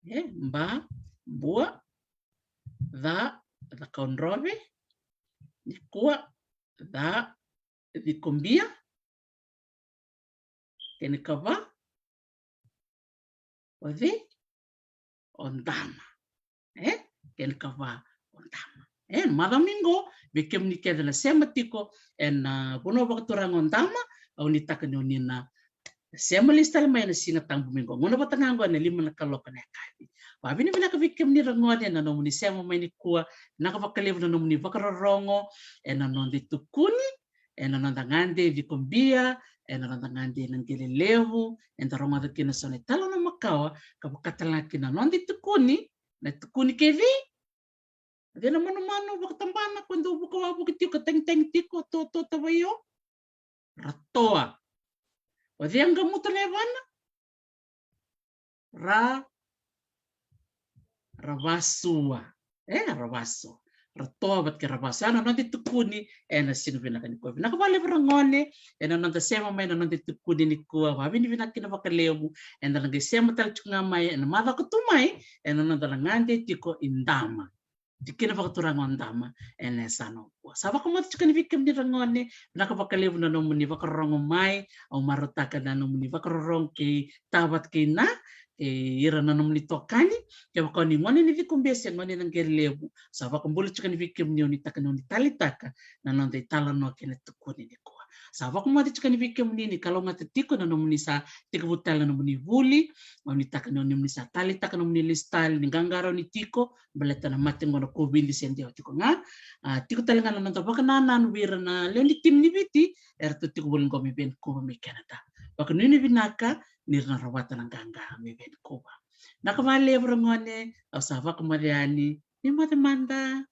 E, ba, bua, ca, cakaudrove, nikua, ca, cikobia, kena ikava, o cei? O dama. E? Kena ikava, o dama. E, macawa mai qo, vei kemuni kece na sema tiko ena, a, vanua vakaturaga o Dama, au nuitaka ni o ni na sema lesu tale mai ena Siga Tabu mai qo. Gauna vata ga qo ena lima na kaloko na yakavi. Vakavinavinaka vei kemuni, ragone, ena nomuni sema mai nikua. Vinaka vakalevu na nomuni vakarorogo ena noda itukuni, ena noda gade cikobia, ena noda gade na qele levu, eda rogoca kina so na italanoa makawa, ka vaka tale ga kina na noda itukuni, na itukuni kei cei? O cei na manumanu vakatabana ko dau vuka wavoki tiko, tagitagi tiko, Toto Tavaio? Ra toa. O cei a qamuta na yavana? Ra, ra vasua. E, ra vasua. Ra toa vata kei ra vasua. Ya na noda itukuni ena siga vinaka nikua. Vinaka vakalevu, ragone, ena noda sema mai ena noda itukuni nikua. Vakavinavinaka kina vakalevu. Eda na qai sema tale tiko ga mai ena macawa ka tu mai ena noda na gade tiko i Dama. Tikina vakaturaga o Dama ena yasana o Vua. Sa vakamoce tiko yani vei kemuni, ragone. Vinaka vakalevu na nomuni vakarorogo mai. Au marautaka na nomuni vakarorogo kei Tavata kei Na, kei ira na nomuni itokani. Kevaka o ni gone ni cikobia se gone na qele levu, sa vakabula tiko yani vei kemuni, au nuitaka ni o ni taleitaka na noda italanoa kei na itukuni nikua. Sa vakamoce tiko yani vei kemuni, ni kalougata tiko na nomuni sa tekivu tale na nomuni vuli. Au nuitaka ni o ni, nomuni sa taleitaka na nomuni lesu tale, ni qaqarauni tiko, baleta na mate qo na COVID se dewa tiko ga. A, tiko tale ga na noda vakanananu vei ira na lewe ni timi ni Viti eratou tiko voli qo mai Vancouver mai Canada. Vakanuinui vinaka ni ra na rawata na qaqa mai Vancouver. Vinaka vakalevu, ragone, au sa vakamoce yani. Ni moce mada.